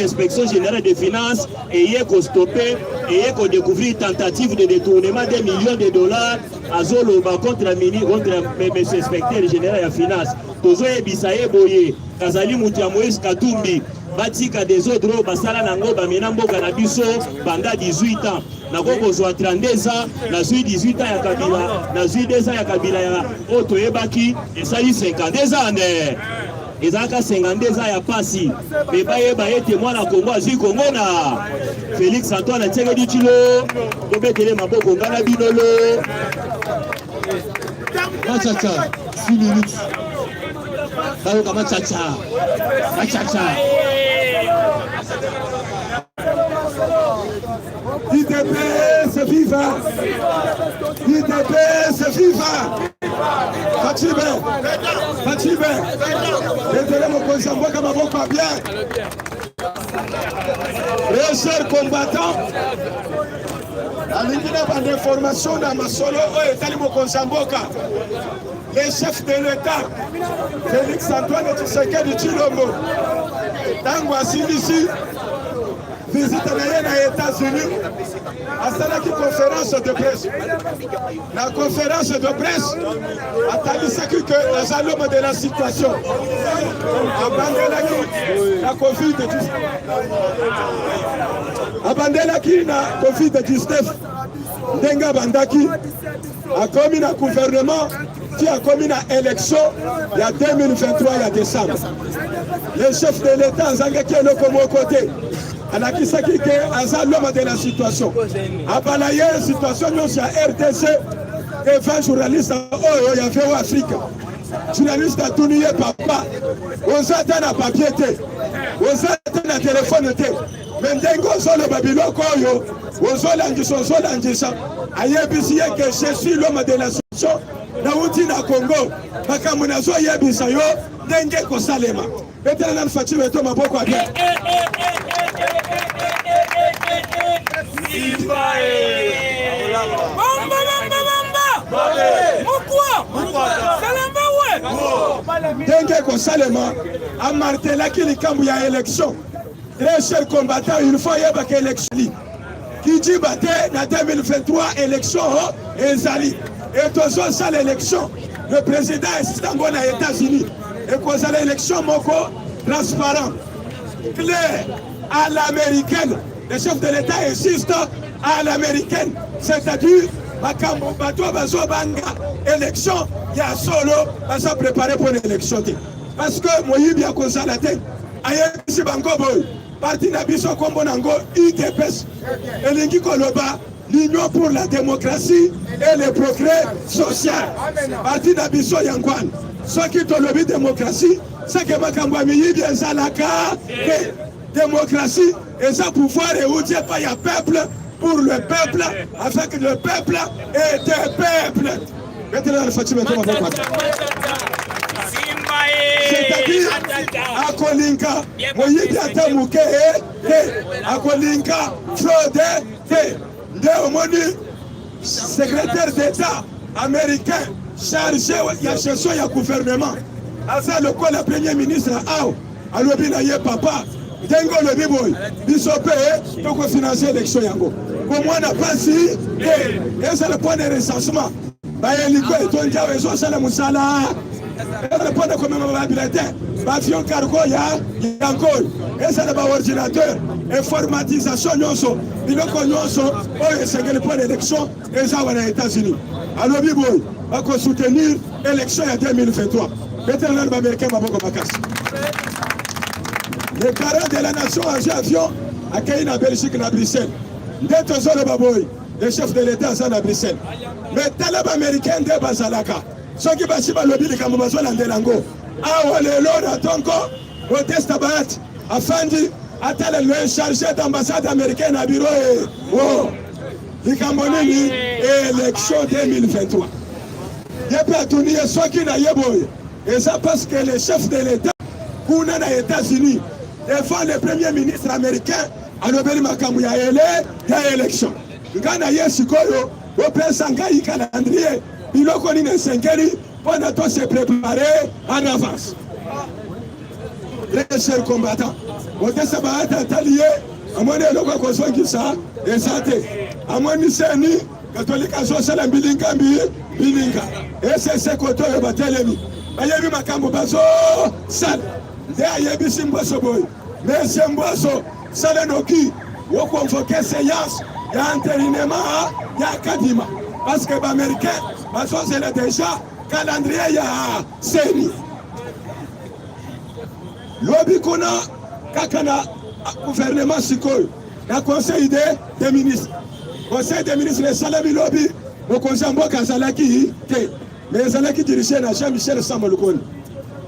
[SPEAKER 5] Inspection générale des finances eye kostopper, eye kodécouvrir tentative de détournement des millions de dollars. Azoloba contre mini contre monsieur inspecteur général ya finance, tozoyebisa ye boye kazali moto ya Moïse Katumbi, batika désordre oyo basala nango, bamena mboka na biso banda 18 ans. Nakoki kozwa 32 ans, nazwi 18 ans ya Kabila, nazwi 2 ans ya Kabila ya oyo toyebaki, esali 52 ans nde ezalaka 52 ans ya pasi. Mais bayeba ete mwana Kongo azwi Kongo na Félix Antoine Tshisekedi Tshilo. Tobetele maboko ngai na bino lo.
[SPEAKER 1] Machacha, 6 minutes. Bayoka Machacha. Machacha.
[SPEAKER 6] UDPS viva! UDPS viva! Fatshi be! Fatshi be! Betele mokonzi ya mboka maboko ya bien. Les chers combattants, alingi na banda information na masolo oyo etali mokonzi ya mboka, le chef de l'État Félix Antoine Tshisekedi Tshilombo, ntango asilisi. Visite na ye na États-Unis, asalaki conférence de presse. Na conférence de presse, atalisaki que aza l'homme de la situation. Abandelaki na Covid abandelaki na Covid-19 ndenge abandaki akomi na gouvernement ti akomi na élection ya 2023 ya décembre. Le chef de l'État azangaki eloko moko te, alakisaki ke aza l'homme de la situation, abalaye situation nyonso ya RDC devant journaliste oyo ya VOA Afrique. Journaliste atuni ye: "Papa, oza ata na papier te, oza ata na telefone te, me ndenge ozoloba biloko oyo ozolandisa ozolandisa?" Ayebisi ye ke "Je suis l'homme de la situation, nauti na Congo, makambo nazoyebisa yo ndenge ekosalema." Betela nanu Fatshi Béton maboko ya bien.
[SPEAKER 2] Bamba, bamba, bamba! Mokwa! Salamba we!
[SPEAKER 6] Ndenge ekosalema, amartelaki likambo ya élection. Très cher combattant, il faut yebaka élection kijiba te. Na 2023 élection ezali e tozosala élection. Le président insiste yango na États-Unis, ekozala élection moko transparent, clair, à l'américaine. Le chef de l'État insiste à l'américaine, c'est-à-dire makambo bato bazobanga élection ya solo, baza préparé pour l'élection te, parce que moyibi akozala te. Ayebisi bango boye: parti na biso, nkombo nango UDPS, elingi koloba l'Union pour la démocratie et le progrès social. Parti na biso yango wana. Soki tolobi démocratie, seke makambo ya miyibi ezalaka te. Démocratie eza pouvoir euti epai ya peuple, pour le peuple, avec le peuple et des peuples. Betela Fatshi Béton maboko. C'est-à-dire akolinga moyibi ata moke te, akolinga fraude te. Nde omoni secrétaire d'État américain chargé ya gestion ya gouvernement, aza lokola premier ministre awa, alobi na ye: "Papa, ndenge olobi boye, biso mpe tokofinanse élection yango. Komwana mpasi te, ezala mpona recensement, bahélico etondi awa ezosala mosala, ezala mpona komema babulletin, baavion cargo ya yango oyo, ezala baordinateur, informatisation nyonso, biloko nyonso oyo esengeli mpona élection eza awa na États-Unis." Alobi boye, bakosoutenir élection ya 2023. Betela nanu baaméricain maboko makasi. Le garant de la nation azwi avion, akei na Belgique, na Bruxelles. Nde tozoloba boye, le chef de l'État aza na Bruxelles, mais tala baaméricain nde bazalaka, soki basi balobi likambo, bazolandela yango. Awa lelo na ntongo, Modeste Bahati afandi, atala le chargé d'ambassade américaine na bureau e o likambo nini? Élection 2023. Ye mpe atuni ye: "Soki na ye boye, eza parce que le chef de l'État kuna na États-Unis, devant le premier ministre américain, alobeli makambo ya ele ya élection. Ngai na ye sikoyo, opesa ngai calendrier, biloko nini esengeli mpona to se préparer en avance." Très cher combattant, Modeste Bahati atali ye, amoni eloko akozongisa eza te. Amoni seni katolike azosala mbilinga mbi mbilinga esese kote oyo batelemi, bayebi makambo bazosala. Nde ayebisi Mboso boye: "Monsieur Mboso, sala noki oconvoquer séance ya entérinement ya Kadima, parce que baaméricain bazozela déjà calendrier ya CENI." Lobi kuna kaka na gouvernement, sikoyo na conseil des ministres. Conseil des ministres esalami lobi, mokonzi ya mboka azalaki te, mais ezalaki dirigé na Jean Michel Sama Lukonde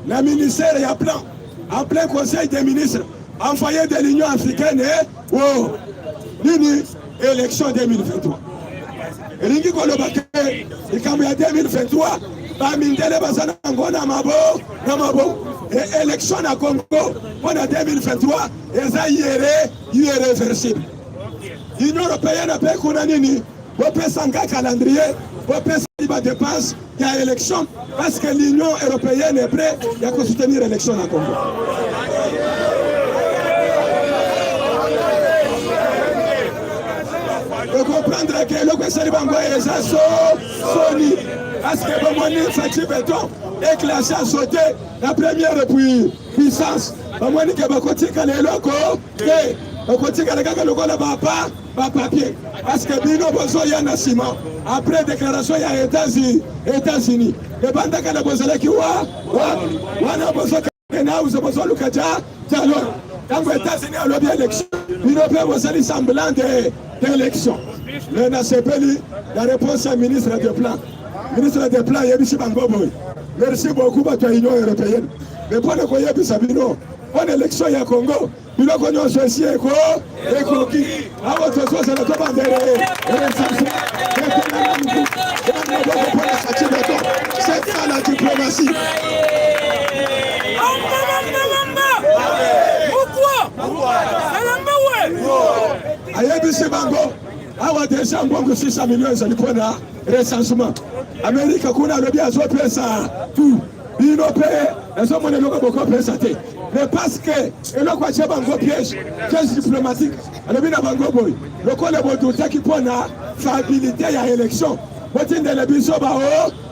[SPEAKER 6] na ministère ya plan. En plein conseil des ministres, envoyé de l'Union africaine o nini? Élection 2023. Elingi koloba ke likambo ya 2023, bamindele baza nango na maboko. E élection na Congo mpo na 2023 eza irréversible. Union européenne mpe kuna nini? Bopesa nga calendrier, bopesa badépense ya élection, parce que l'Union européenne est prêt ya kosoutenir élection na Congo. Esali bango eza so soni parce que bomoni Fatshi Beton est classé à sauter la première puissance. Bamoni ke bakotikala eloko te, bakotikala kaka lokola bapa bapapier parce que bino bozoya na nsima après déclaration ya États-Unis ebandaka na bozalaki wa wana bozokende na uzo bozoluka ja dialogue. Ntango États-Unis alobi élection, bino mpe bosali semblant de d'élection. Mais nasepeli la réponse ya ministre de plan. Ministre de plan ayebisi bango boye: merci beaucoup bato ya Union européenne, mais mpona koyebisa bino mpona élection ya Congo, biloko nyonso esi eko ekoki. Awa tozozela tobandele mpona Fatshi Beton. C'est ça la diplomatie.
[SPEAKER 2] Bamba, bamba, bamba! Mukwa! Salamba we!
[SPEAKER 6] Ayebisi bango awa déjà mbongo 600 millions ezali mpona recensement. Amerika kuna alobi azopesa tout, bino mpe nazomona eloko bokopesa te. Mais parce que eloko atie bango piège, piège diplomatique, alobi na bango boye: lokola bodutaki mpona fiabilité ya élection, botindela biso bao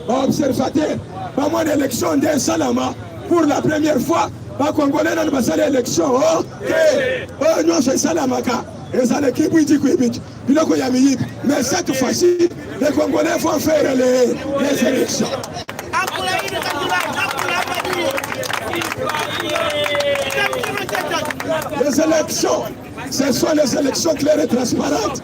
[SPEAKER 6] baobservateur bamona élection nde esalama pour la première fois. Bakongolais nano basala élection o te. Oyo nyonso esalamaka ezalaki bwiji kwibiji, biloko ya miyibi. Mais cette fois-ci, les Congolais vont faire les élections. Les élections, ce sont les élections claires et transparentes.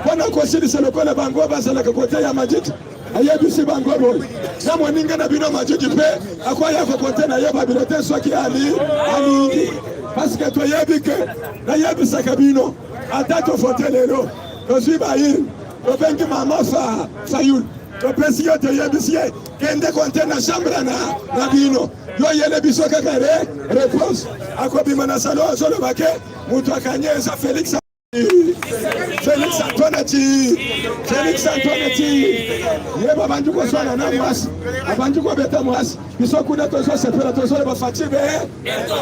[SPEAKER 6] Mpona kosilisa, lokola bango bazalaka kote ya Majiji, ayebisi bango boye: na moninga na bino Majiji mpe akoya kokote na ye babilo te soki ali alingi, parce que toyebi ke nayebisaka bino, ata tovote lelo, tozwi baurnes, tobengi mama fa Fayulu, topesi yo, toyebisi ye: kende konte na chambre na bino, yo yele biso kaka re réponse. Akobima na salon, azoloba ke moto akanye eza Félix Antoine ti Félix Antoine ti ye. Babandi koswana na mwasi, abandi kobeta mwasi. Biso kuna tozosepela, tozoloba Fatshi be,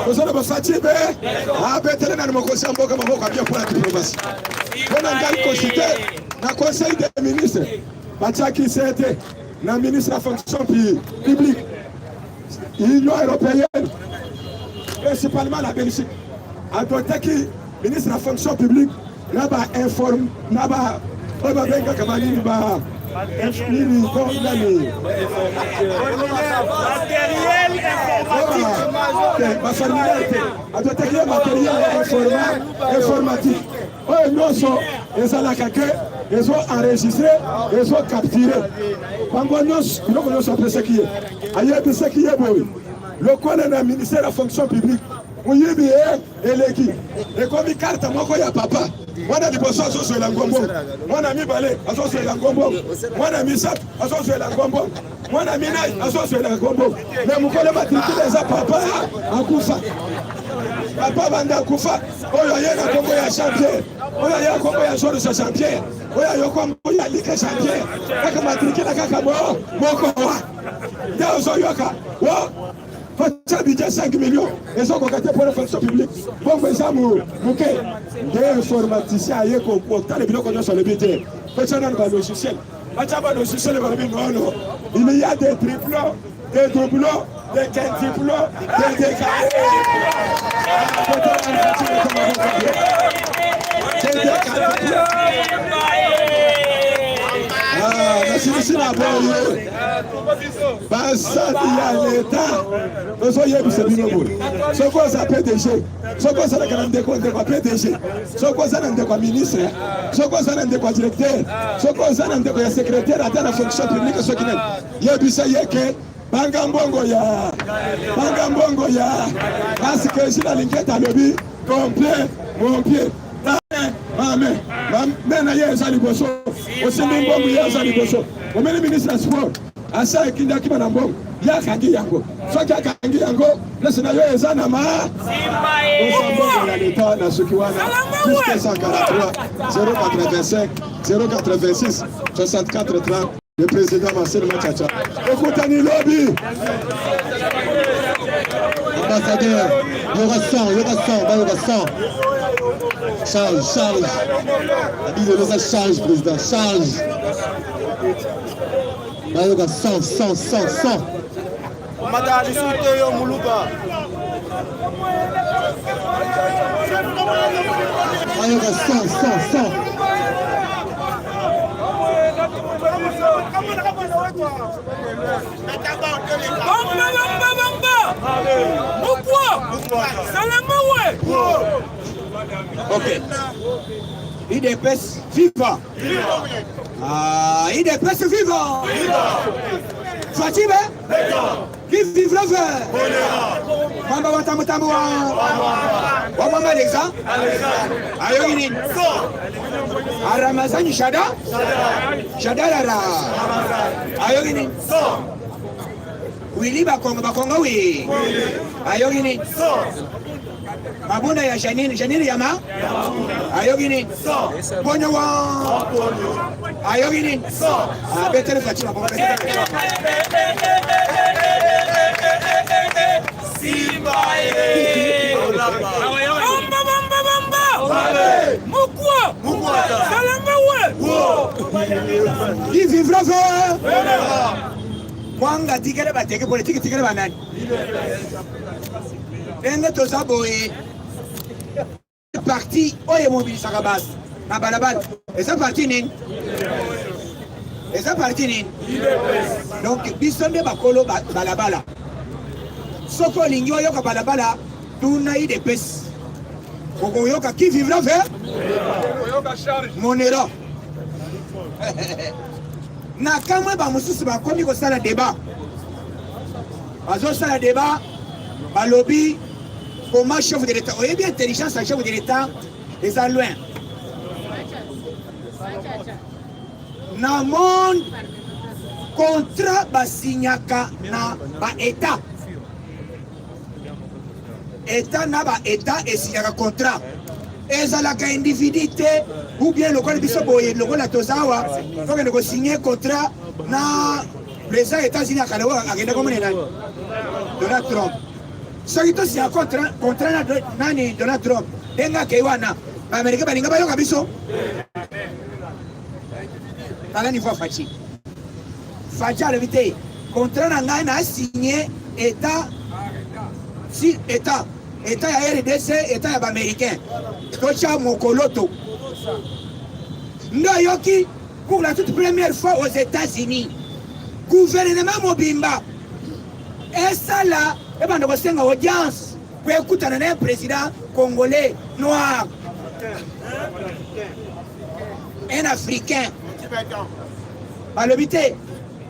[SPEAKER 6] tozoloba Fatshi be. Abetele nani mokonzi ya mboka maboko abia mpona diplomatie. Mpona ngai kosite na conseil des ministres, batiaki sete na ministre ya fonction publique. Union européenne, principalement la Belgique, adotaki ministre ya fonction publique na bainforme na ba oyo babengaka banini, ba nini, nani, baformulaire te. Adotaki ye matériel informatique oyo nyonso ezalaka ke ezo enregistre, ezo capture bango nyonso, biloko nyonso. Apesaki ye, ayebisaki ye boye: lokola na ministère ya fonction publique moyibi ye eleki, ekomi carte moko ya papa, mwana liboso azozwela ngombo, mwana mibale azozwela ngombo, mwana misato azozwela ngombo, mwana minai azozwela ngombo, mais mokolo matricule eza papa akufa. Papa banda akufa, oyo aye na nkombo ya Jean Pierre, oyo aye na nkombo ya George Jean Pierre, oyo aye kombo ya Like Jean Pierre, kaka matricule kaka mo moko wa nde ozoyoka wo kotia budget 5 millions ezokoka te mpona fonction publique, bongo eza moke. Nde informaticien aye kotala biloko nyonso, alobi te, kotia nano balogiciel. Batia balogiciel, balobi nono, il y a des triplons, des doublons, des quintuplons, des décalés, des décalés. Nasilisi na boye: basali ya leta, tozoyebisa bino boye: soki oza PDG, soki ozalaka na ndeko, ndeko ya PDG, soki oza na ndeko ya ministre, soki oza na ndeko ya directeur, soki oza na ndeko ya secrétaire, ata na fonction publique, soki nani, yebisa ye ke banga mbongo ya, banga mbongo ya, parce que Jules Alingete alobi: complet mon pied, mame me na ye eza liboso. Osimbi mbongo, ye aza liboso. Omeli ministre ya sport asa ekindaki na mbongo, ye akangi yango. Soki akangi yango, place na yo eza na ma osa mbongo ya leta. Na soki wana plus 243 085 086 64 30. Le président Marcel Machacha, okutani lobi.
[SPEAKER 1] Ambassadeur, yoka 100, yoka 100, bayoka 100. Charge, charge. Abi lelo eza charge président, charge. Bayoka 100, 100, 100, 100.
[SPEAKER 7] Mata lisusu te yo muluba.
[SPEAKER 1] Bayoka 100, 100, 100.
[SPEAKER 2] Bamba, bamba, bamba. Mukwa. Salamawe.
[SPEAKER 6] Ok. UDPS viva. Ah, UDPS viva. Fatshi be. Qui vivra verra. Mwamba wa tambu tambu wa. Wa mwamba Alexa. Ayoki nini? Aramazani Shada. Shada rara. Ayoki nini? Willy Bakonga Bakonga wi. Ayoki nini? Mabunda ya Janine, Janine yama. Ayoki nini? Ponyo wa. Ayoki nini? Ah, betele Fatshi Bakonga betele.
[SPEAKER 2] Bamba, bamba, bamba. Mukwa. Salamawe.
[SPEAKER 6] Qui vivra verra. Mwanga tikele bateke politiki tikele banani. Ndenge toza boye parti oyo emobilisaka bato na balabala eza parti nini? Eza parti nini? Donc biso nde bakolo balabala. Soki olingi oyoka balabala tuna UDPS. Okoyoka qui vivra verra. Monero. Na kamwe ba mosusu bakomi kosala débat. Bazosala débat balobi comment chef de l'État. Oyebi intelligence ya chef de l'État eza loin. Na monde contrat basignaka na ba État. État na ba État esignaka contrat. Ezalaka individu te ou bien lokola biso boye lokola tozawa tokende kosigne contrat na président ya États-Unis akala oyo akende komona nani Donald Trump. Soki tosinya contrat contrat na nani Donald Trump ndenge akei wana ba-Américain balinga bayoka biso. Tala niveau ya Fatshi. Fatshi alobi te contrat na ngai na signé État si État État ya RDC, État ya ba-Américain totya mokoloto nde oyoki pour la toute première fois aux États-Unis gouvernement mobimba esala ebanda kosenga audience po ekutana na président congolais noir, un africain. Balobi te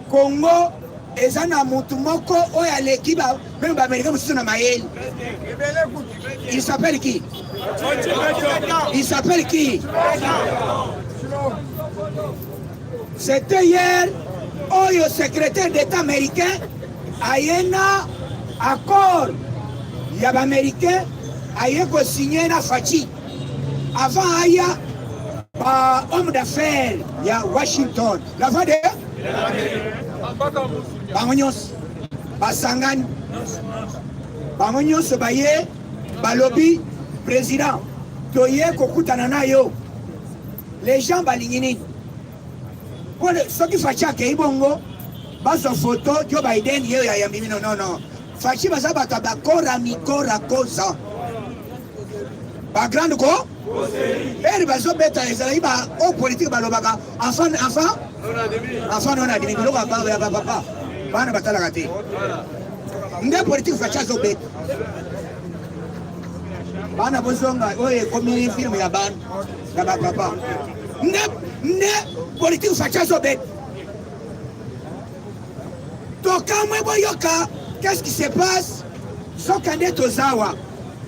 [SPEAKER 6] Congo eza na mutu moko oyo aleki ba meme ba américain mosusu na mayele. Il s'appelle qui? Il s'appelle qui? C'était hier oyo secrétaire d'État américain aye na accord ya ba-américain aye kosigne na Fatshi. Avant aya ba homme d'affaires ya Washington, la voix de bango nyonso basangani, bango nyonso baye balobi président toye kokutana na yo. Les gens balingi nini? Po soki Fatshi akei bongo bazwa photo Joe Biden ye oyo ayambi bino. Non, non, Fatshi baza bato ya bakora mikora koza ba grande ko eri bazobeta ezalaki ba oyo politique balobaka enfant enfant enfant non adimi biloko ya bapapa bana batalaka te nde politique Fatshi azobeta bana bozonga oyo ekomi film ya bana ya bapapa nde nde politique Fatshi azobeta. Tokamwe boyoka qu'est-ce qui se passe. Soka nde tozawa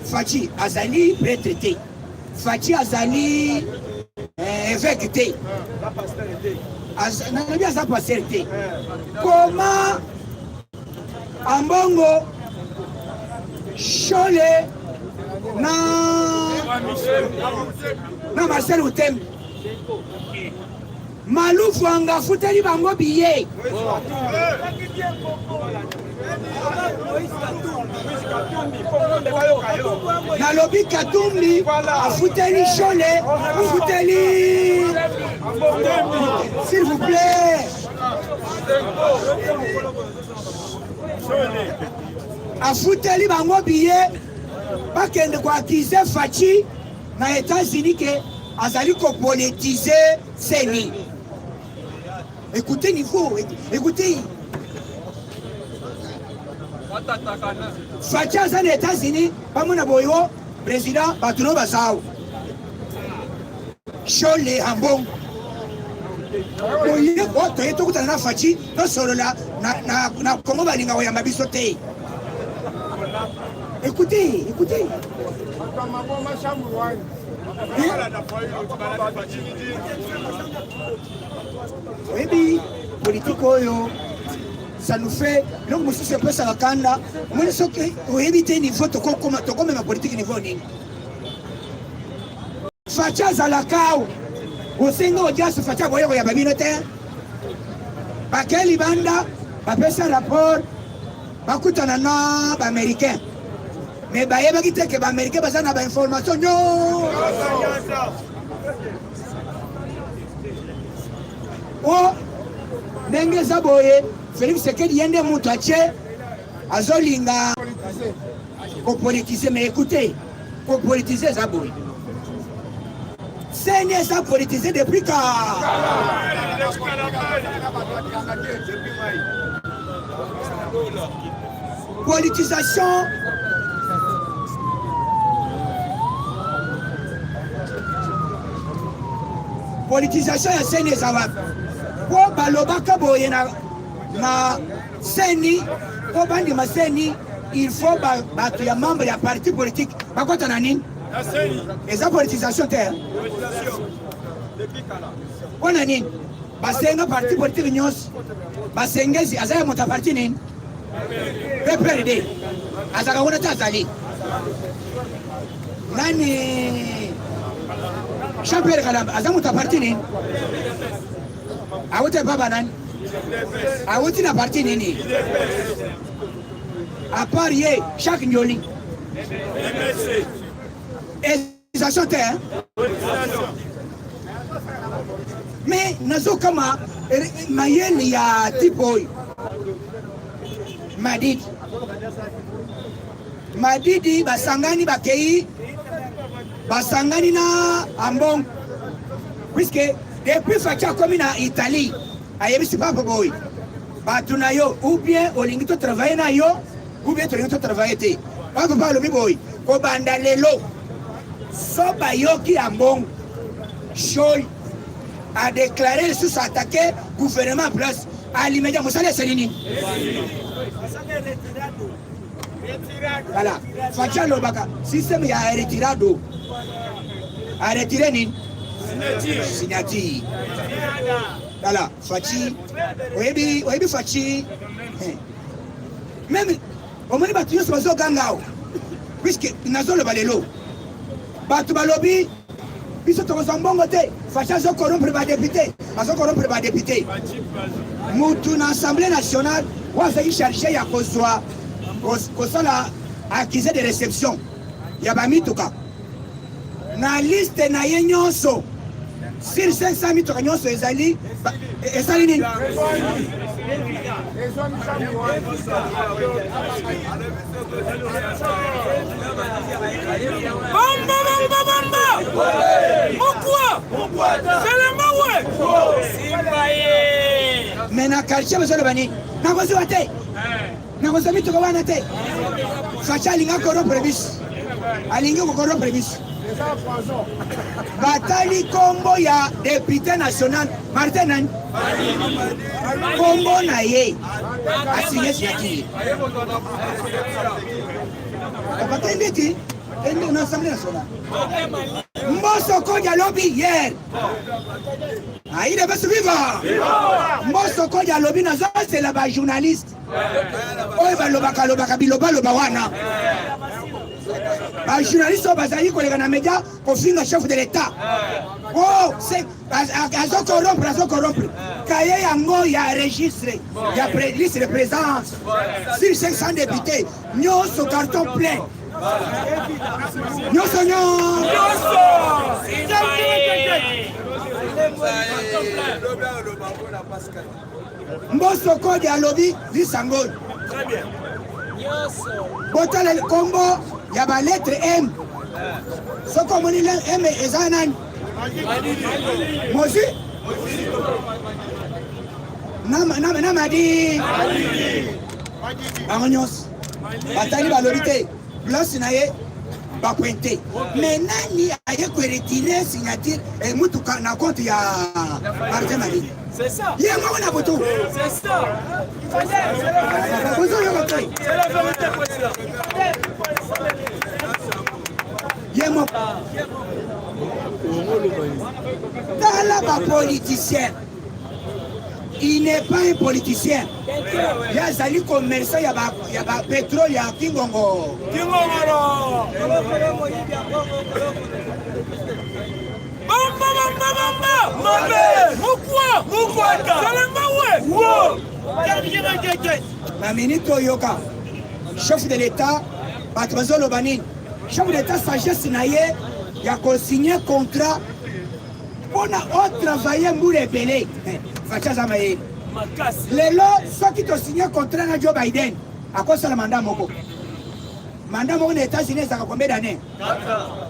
[SPEAKER 6] Fatshi azali prêtre te, Fatshi azali évêque te, nalobi aza pasteur te. Comment Ambongo Shole na Marcel Utembi
[SPEAKER 8] Maluvuanga afuteli bango billet. Nalobi Katumbi afuteli Shole, afuteli s'il vous plaît. Afuteli bango billet bakende koakize Fatshi na États-Unis ke azali kopolitize CENI. Écoutez niveau, écoutez. Fatshi aza na États-Unis, bamona boyo président bato no baza awa. Shole Ambongo. Boye oh, toye tokutana na Fatshi tosolola na, na, na Congo balinga koyamba biso te. Écoutez, écoutez. Oyebi politike oyo ça nous fait biloko mosusu epesaka kanda omoni soki oyebi te niveau tokokoma tokomema politike niveau nini Fatshi azalaka awa osengi audience Fatshi akoya koyamba bino te bake libanda bapesa rapport bakutana na baaméricain mais bayebaki te ke baaméricain baza na bainformation nyonso o ndenge eza boye Felix Tshisekedi ye nde moto atie azolinga kopolitise mais écoutez kopolitise eza boye seni eza politise depuis ka politisation politisation ya seni eza wapi mpo balobaka boye na, na seni mpo bandima seni il faut bato ya membre ya parti politique bakota na nini eza politisation te mpo na nini basenga parti politique nyonso basengezi aza ya moto ya parti nini PPRD azalaka kuna te azali nani Jean Pierre Kalamba aza moto ya parti nini awuti epa banani awuti na parti nini à part ye Jacques Ndjoli Accusation te hein? Mais nazokama eh, mayele ya type oyo Madidi Madidi basangani bakei basangani na Ambongo puisque depuis Fatshi akomi na Italie ayebisi papa boye bato na yo ou bien olingi to travailler na yo ou bien tolingi to travailler te papa pa alobi boye kobanda lelo so bayoki ya mbongo shol a déclaré lisusu attaqué gouvernement en place à l'immédiat mosala esali nini voilà Fatshi alobaka système ya retirado a retire nini signature voilà Fatshi oyebi oyebi Fatshi meme omoni bato nyonso bazoganga awa puiske nazoloba lelo bato balobi biso tokozwa mbongo te faci azocorrompre badepute azocorrompre badepute mutu na assemblée nationale oyo azalaki charge ya kozwa kosala accusé de réception ya bamituka na liste na ye nyonso sur 500 mituka nyonso ezali esali nini
[SPEAKER 2] Bamba bamba bamba Mokwa Selemawe Simba ye
[SPEAKER 8] Mais na quartier bazoloba nini nakozwa te nakozwa mituka wana te Fatshi alingi akorompre biso alingi kokorompre biso batali kombo ya depute national martin nani kombo na ye asinye signature bakende ti ende na assemblée nationale mboso kodi alobi hier aide basi viva mboso kodi alobi nazozela ba journaliste oyo balobaka lobaka bilobaloba wana. Ba journaliste oyo bazali koleka na media kofinga chef de l'État. Oh, c'est azo corrompre, azo corrompre. Kaye yango ya registre, ya liste de présence. Sur 500 députés, nyonso carton plein. Nyonso nyonso. Mboso Kode alobi lisango oyo. Botala kombo ya ba lettre M. Soki omoni M eza nani? Mozi? Na, na, na Madi. Bango nyonso batali balobi te place na ye bapointe mais nani aye koretire signature eh, mutuka na compte ya Martin Malini ye moko na butu ozoyoka te ye moko tala bapoliticien il n'est pas un politicien ye azali commerçant ya ba, ya ba pétrole ya kingongo
[SPEAKER 2] kingongolo bamba bamba bamba mabe mukwa mukwata salemba we wo
[SPEAKER 8] na minute oyoka chef de l'état bato bazoloba nini chef de l'état sagesse na ye ya kosigne contrat mpo na otravaille mbula ebele eh, Fatshi aza mayele lelo soki tosigne contrat na Joe Biden akosala mandat moko mandat moko na États-Unis ezalaka combien d'années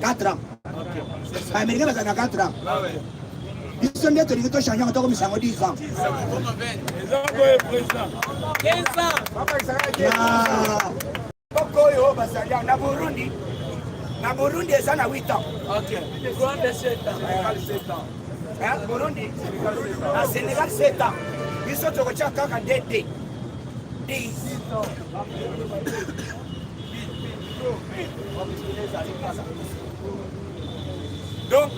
[SPEAKER 8] 4 ans baaméricain bazalaka na 4 ans biso nde tolingi tochange yango tokomisa yango 10 ans mboka oyo bazali na Burundi na Burundi eza na 8 ans.
[SPEAKER 2] Ok. Rwanda 7 ans. Sénégal 7 ans.
[SPEAKER 8] Hein? Burundi na Sénégal 7 ans. Biso tokotia kaka DD. 10. Donc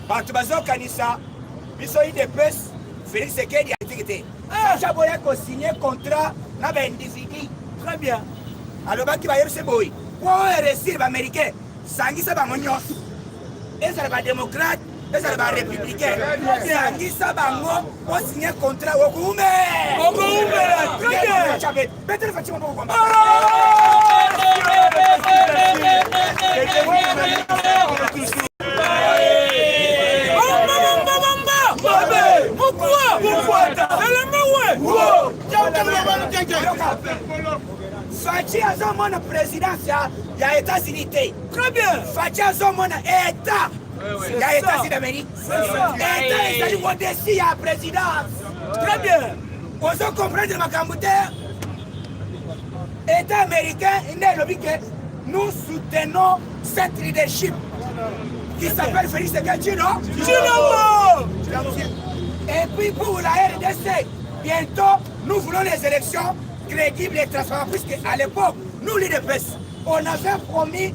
[SPEAKER 8] bato bazokanisa biso UDPS Félix Tshisekedi atiki te. Sacha boya ko signer contrat na ba individu. Très bien. Alobaki bayebisi boye po réussir ba américain sangisa bango nyonso ezala ba démocrate ezala ba républicain sangisa bango osigne contrat okuume
[SPEAKER 2] okuumela très bien
[SPEAKER 8] betele fatima moko kwamba Fatshi azomona présidence ya, ya États-Unis te.
[SPEAKER 2] Très bien.
[SPEAKER 8] Fatshi azomona État ya États-Unis d'Amérique. État ezali au-dessus ya présidence.
[SPEAKER 2] Très bien.
[SPEAKER 8] Ozo comprendre makambo te. État américain nde elobi ke nous soutenons cette leadership qui s'appelle Félix Tshilombo.
[SPEAKER 2] Tshilombo.
[SPEAKER 8] Et puis pour la RDC, bientôt nous voulons les élections crédibles et transparentes, puisque à l'époque, nous l'UDPS, on avait promis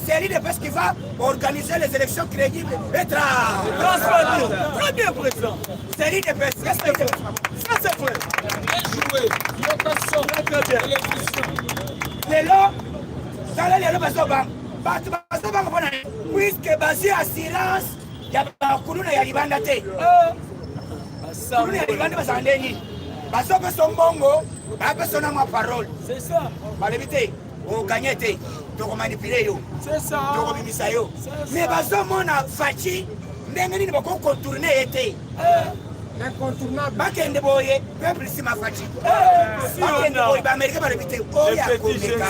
[SPEAKER 8] c'est l'UDPS qui va organiser les élections crédibles et
[SPEAKER 2] transparentes. Très bien, président.
[SPEAKER 8] C'est l'UDPS.
[SPEAKER 2] Ça, c'est vrai. Ça, c'est vrai.
[SPEAKER 9] Bien joué.
[SPEAKER 2] Très bien.
[SPEAKER 8] Lelo, tala lelo bazobanga bato bazobanga mpona puiske bazwi assurance ya bakuluna ya libanda te kuluna ya libanda bazala nde nini bazopesa mbongo bapesa na mwa parole balobi te oganye te tokomanipule yo tokobimisa yo me bazomona faci ndenge nini bakokontourne ye te bakende boye peuple nsima faci bakende boye baaméricain balobi te oyo akomeka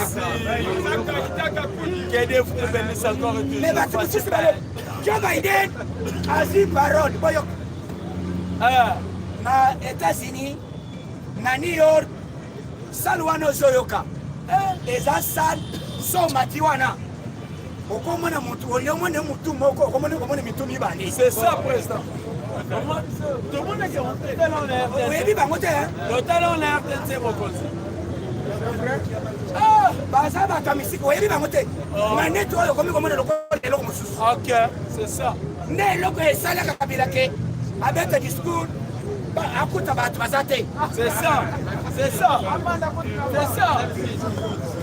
[SPEAKER 8] me bato mosusu balobi joe biden azwi parole boyoka na états-unis na new york sale wana ozoyoka eza sale so omati wana okomona motu olie omona motu moko okomona okomona mitu mibale
[SPEAKER 2] c'est ça président
[SPEAKER 8] oyebi bango te
[SPEAKER 2] totala na rtnc mokonzi
[SPEAKER 8] baza bato ya misika oyebi bango te manete oyo okomi komona lokola eloko mosusu
[SPEAKER 2] ok c'est ça
[SPEAKER 8] nde eloko esalaka kabila ke abeta discours akuta bato baza te
[SPEAKER 2] c'est ça c'est ça c'est ça.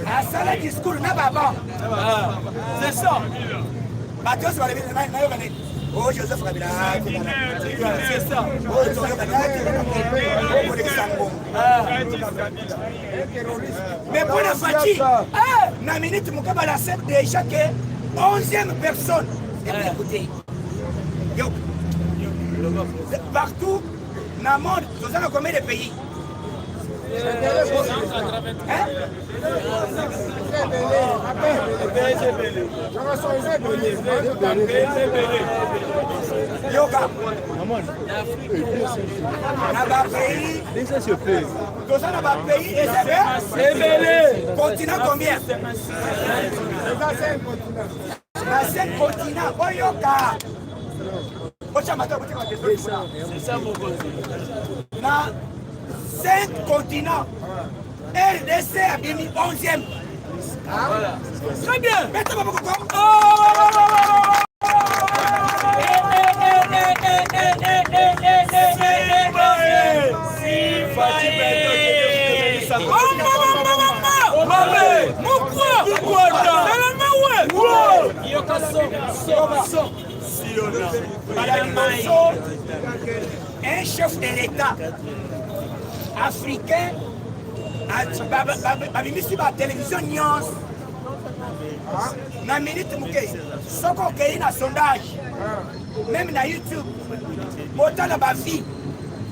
[SPEAKER 8] Asala discours na baba.
[SPEAKER 4] Ah, c'est ça.
[SPEAKER 8] Bato nyonso balobi nayoka nini? Oh, Joseph Kabila,
[SPEAKER 4] c'est ça.
[SPEAKER 8] Oh, toyoka nini? Okolekisa ngongo. Mais mpo na Fatshi, na minute moke balance déjà que 11e personne. Et puis écoutez, yo, partout na monde, toza na combien de pays? Hein? Yoka na bapays toza na bapays ebele continent combien na cinq continent boyoka na cinq continent rdc abimi 11e.
[SPEAKER 4] Voilà. Très bien.
[SPEAKER 8] Beta maboko. Un chef de l'État africain babimisi batelevizio nyonso na minute moke. Soki okei na sondage, meme na YouTube, botala bavi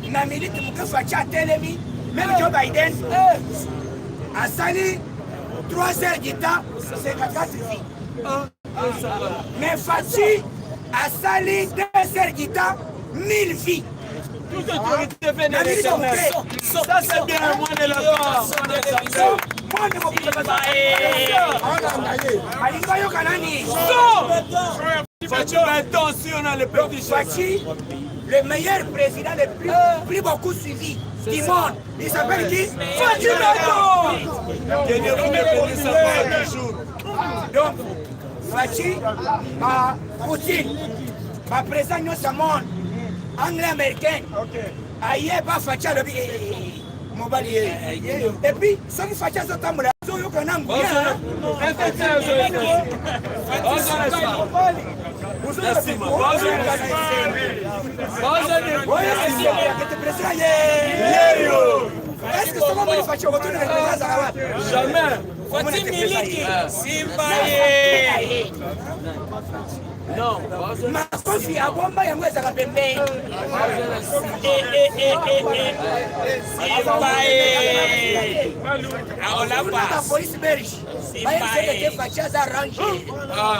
[SPEAKER 8] na minute moke. Fatshi atelemi, meme Joe Biden asali 3 heures du temps, 54 vie, mais Fatshi asali 2 heures du temps, 1000 vies.
[SPEAKER 4] Toute autorité vient de l'Éternel. Ça, c'est bien, moi de la part.
[SPEAKER 8] Alingi ayoka nani?
[SPEAKER 4] Fatshi Béton, si on a le petit.
[SPEAKER 8] Fatshi, le meilleur président, le plus, plus beaucoup suivi du monde, il s'appelle qui?
[SPEAKER 4] Fatshi Béton. Que Dieu vous bénisse encore toujours.
[SPEAKER 8] Donc Fatshi, ba Poutine, baprésident nyonso ya monde, anglais, américain, ayeba Fatshi, alobi mobali ye. Et puis soki Fatshi azotambola, azoyoka na nguya. Est-ce que soki omoni Fatshi, okotuna président azala wapi?
[SPEAKER 4] Jamais.
[SPEAKER 9] Fatshi miliki simba ye.
[SPEAKER 4] Non.
[SPEAKER 8] Makofi abomba yango ezalaka pembeni.
[SPEAKER 9] Simba ye. Aolapa.
[SPEAKER 8] Bapolice belge bayebiseke te Fatshi aza range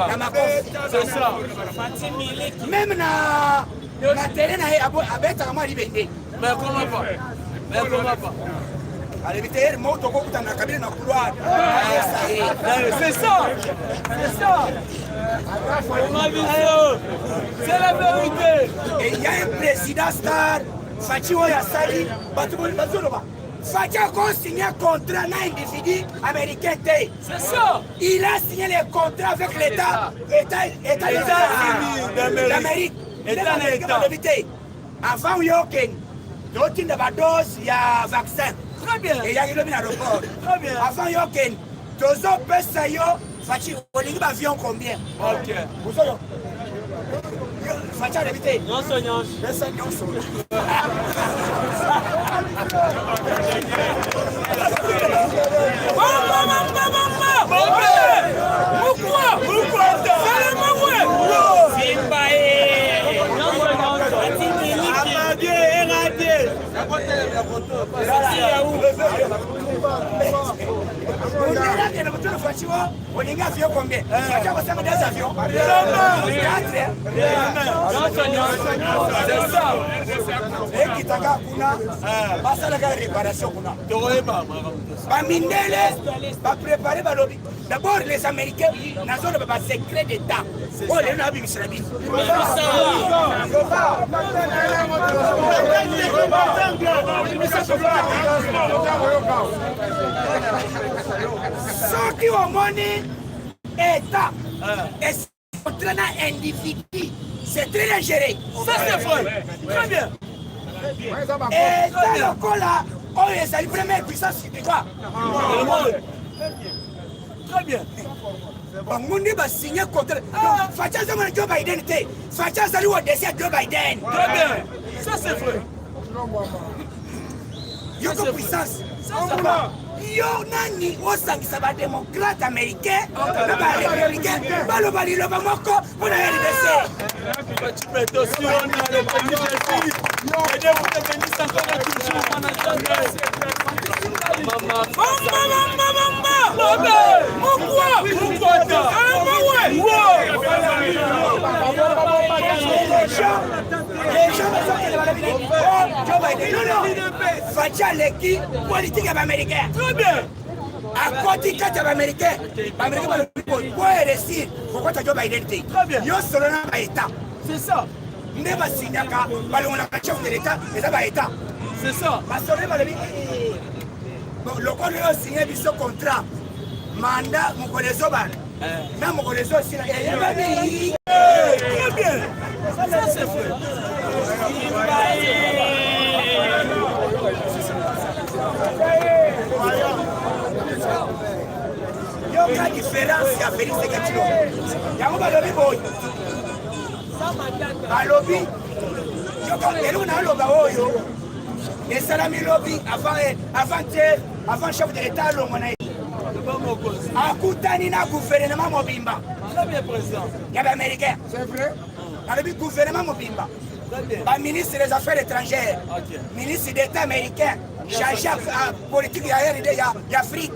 [SPEAKER 8] na makofi.
[SPEAKER 4] C'est ça.
[SPEAKER 9] Fatshi miliki.
[SPEAKER 8] Meme na terrain na ye, abetaka mwa libende.
[SPEAKER 4] Mais comment pas? Mais comment pas?
[SPEAKER 8] Alobi te ere moko tokokutana na Kabila na couloir.
[SPEAKER 4] C'est ça. C'est ça. C'est la vérité.
[SPEAKER 8] Et il y a un président star, Fatshi, oyo asali bato bazoloba. Fatshi akosigné contrat na individu américain te.
[SPEAKER 4] C'est ça.
[SPEAKER 8] Il a signé le contrat avec l'état état état
[SPEAKER 4] États-Unis
[SPEAKER 8] d'Amérique.
[SPEAKER 4] État na État.
[SPEAKER 8] Balobi te avant yo okende, totinda badose ya vaccin.
[SPEAKER 4] Très bien.
[SPEAKER 8] Eyaki lobi na aéroport.
[SPEAKER 4] Très bien.
[SPEAKER 8] Avant yo okende, tozopesa yo. Fatshi, olingi baavion combien?
[SPEAKER 4] Ok.
[SPEAKER 8] Ozoyo Fatshi alobi te.
[SPEAKER 4] Nyonso nyonso.
[SPEAKER 8] Pesa nyonso.
[SPEAKER 9] Bomba bomba bomba. Mukwa.
[SPEAKER 4] Mukwa.
[SPEAKER 9] Salamawe. Simba ye. Fatshi miliki.
[SPEAKER 4] Amadie erate.
[SPEAKER 9] Fatshi yaou.
[SPEAKER 8] Onelakende kotuna Fatshi o olingi avion combien. Fatshi akosanga des avions quatre.
[SPEAKER 4] Nyonso nyonso. C'est ça.
[SPEAKER 8] Ekitaka kuna, basalaka réparation kuna.
[SPEAKER 4] Tokoyeba.
[SPEAKER 8] Bamindele baprépare, balobi d'abord les Américains, nazoloba basecret d'état oyo lelo nabimisela bino. Soki omoni état econtre na individu, c'est très dangereux.
[SPEAKER 4] Ça, c'est vrai. Très bien.
[SPEAKER 8] Eza lokola oyo ezali première puissance de quoi?
[SPEAKER 4] Le monde. Très bien.
[SPEAKER 8] Bango nde basigne contrat. Ah. Fatshi azomona Joe Biden te. Fatshi azali au-dessus ya Joe Biden.
[SPEAKER 4] Très bien. Ça c'est vrai.
[SPEAKER 8] Yoko puissance. Yo nani osangisa ba démocrate américain na ba républicain baloba liloba moko mpo na RDC. Fatshi aleki politique ya baaméricain akoti kati ya baaméricain baaméricain balobi po eresir kokota Joe Biden te yo solo na baetat
[SPEAKER 4] C'est ça.
[SPEAKER 8] Nde basignaka balongolaka chef de l'état eza ba état.
[SPEAKER 4] C'est ça.
[SPEAKER 8] Basololi balobi bon lokola oyo signe biso contrat mandat mokolo ezobanda na mokolo ezosila eyebani.
[SPEAKER 4] Très bien. Ça c'est vrai.
[SPEAKER 8] Yoka différence ya Félix Tshisekedi yango balobi boye balobi yoka eloko naloba oyo esalami lobi avant te avant chef de l'état alongwa na ye akutani na gouvernement mobimba ya baaméricain nalobi gouvernement mobimba baministre des affaires étrangères ministre d'état américain chargé ya politique ya rd ya afrique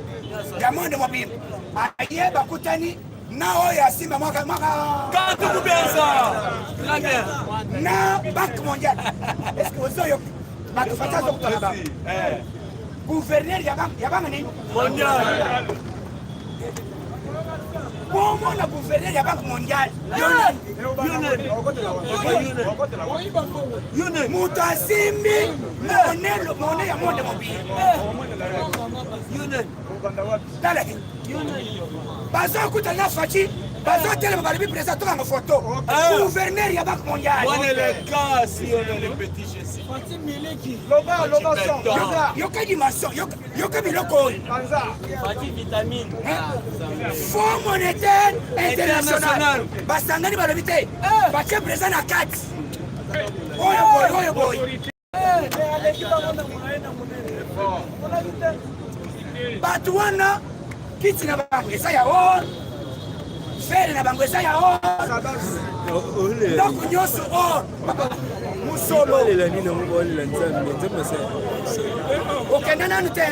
[SPEAKER 8] ya monde mobimba aye bakutani na oyo asimba mwaka mwaka na banque mondiale est ce que ozoyo bato fati azokutana bango gouverneur ya banque nini
[SPEAKER 4] mondiale
[SPEAKER 8] bomona gouverneur ya banque mondiale moto asimbi mone ya monde mobile tala bazokutana na Fatshi bazotelema balobi président tokanga photo gouverneur ya banque mondiale yoka dimension yoka biloko oyo fonds monétaire international basangani balobi te batie président na kati oyo boye oyo boye bato wana kiti na bango eza ya or fere na bango eza ya or ndako nyonso or mosolo okenda nanu te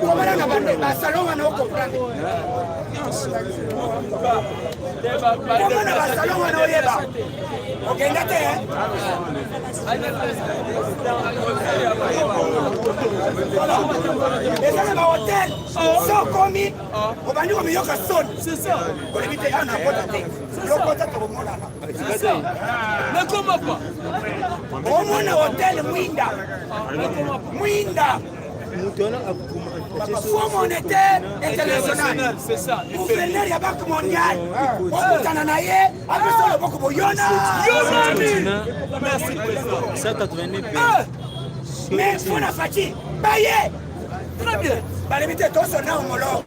[SPEAKER 8] komana na basalon wana okomprendre komana basalon wana oyeba okenda te eza na bahotel so okomi obandi komiyoka soni olobi te awa nakota te yokota tokomonana omona hotel mwinda mwinda Fonds monétaire international gouverneur ya banque mondiale okutana na ye apesa loboko boyona mais mpo na Fatshi baye balobi te tosona omolo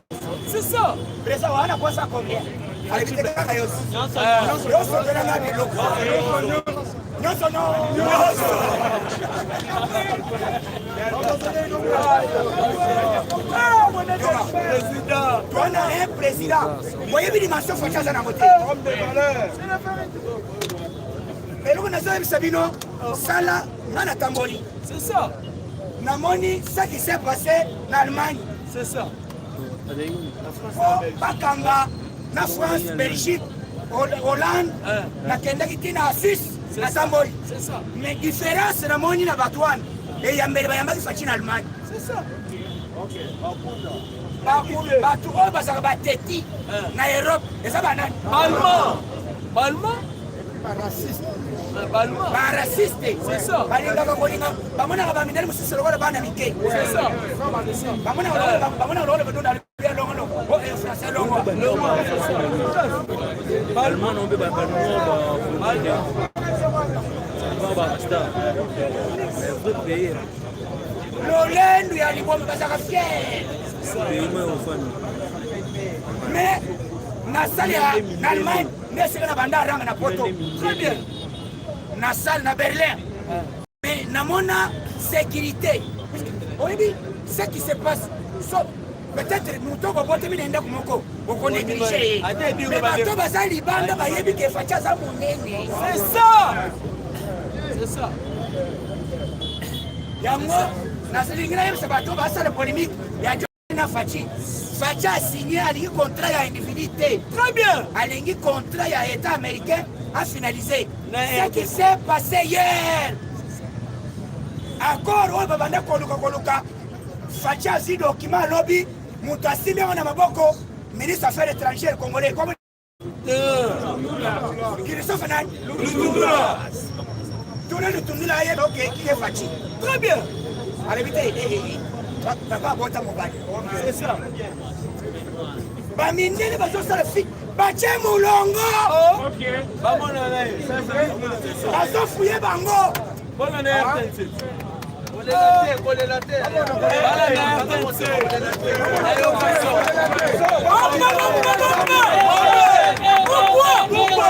[SPEAKER 8] président wana posa combien alobi te kaka yo yosopelanga biloko nyonso nyonso twana un président boyebi dimension Fatshi aza nango te eloko nazoyebisa bino sala nga natamboli namoni ce qui s'est passé na Allemagne po bakanga na France Belgique Hollande nakendaki ntina Suisse natamboli mais différence namoni na bato wana eyambeli bayambaki Fatshi na Allemagne bato oyo bazalaka bateti na Europe eza banani baraciste balingaka kolinga bamonaka bamindele mosusu lokola bana mike bamonaka lokola badonda longo français longo Lolendo ya liboma bazalaka fier. Mais na salle ya na Allemagne nde esika na banda aranga na poto. Très bien. Na salle na Berlin. Mais namona sécurité. Oyebi ce qui se passe. So, peut-être moto bobotami na ndako moko okonéglige ye mais bato baza libanda bayebi ke Fatshi aza monene.
[SPEAKER 4] C'est ça. C'est ça.
[SPEAKER 8] Yango nalingi nayebisa bato basala polémique ya na Fatshi. Fatshi a signé alingi contrat ya individu te.
[SPEAKER 4] Très bien.
[SPEAKER 8] Alingi contrat ya État américain a finalisé. Ce qui s'est passé hier. Accord oyo babanda koluka koluka Fatshi azwi document alobi moto asimbi yango na maboko ministre affaires étrangères congolais comme Christophe nani
[SPEAKER 4] Lutundula.
[SPEAKER 8] Tuna Lutundula ayeba oke qui est Fatshi.
[SPEAKER 4] Très bien.
[SPEAKER 8] Alobi te papa abota mobali.
[SPEAKER 4] C'est ça.
[SPEAKER 8] Bamindele bazosala fi batie molongo. Bazofuye bango.
[SPEAKER 4] Bona na RTNC. Kolela te, kolela te. Bala na RTNC.
[SPEAKER 9] Bomba, bomba, bomba. Pourquoi?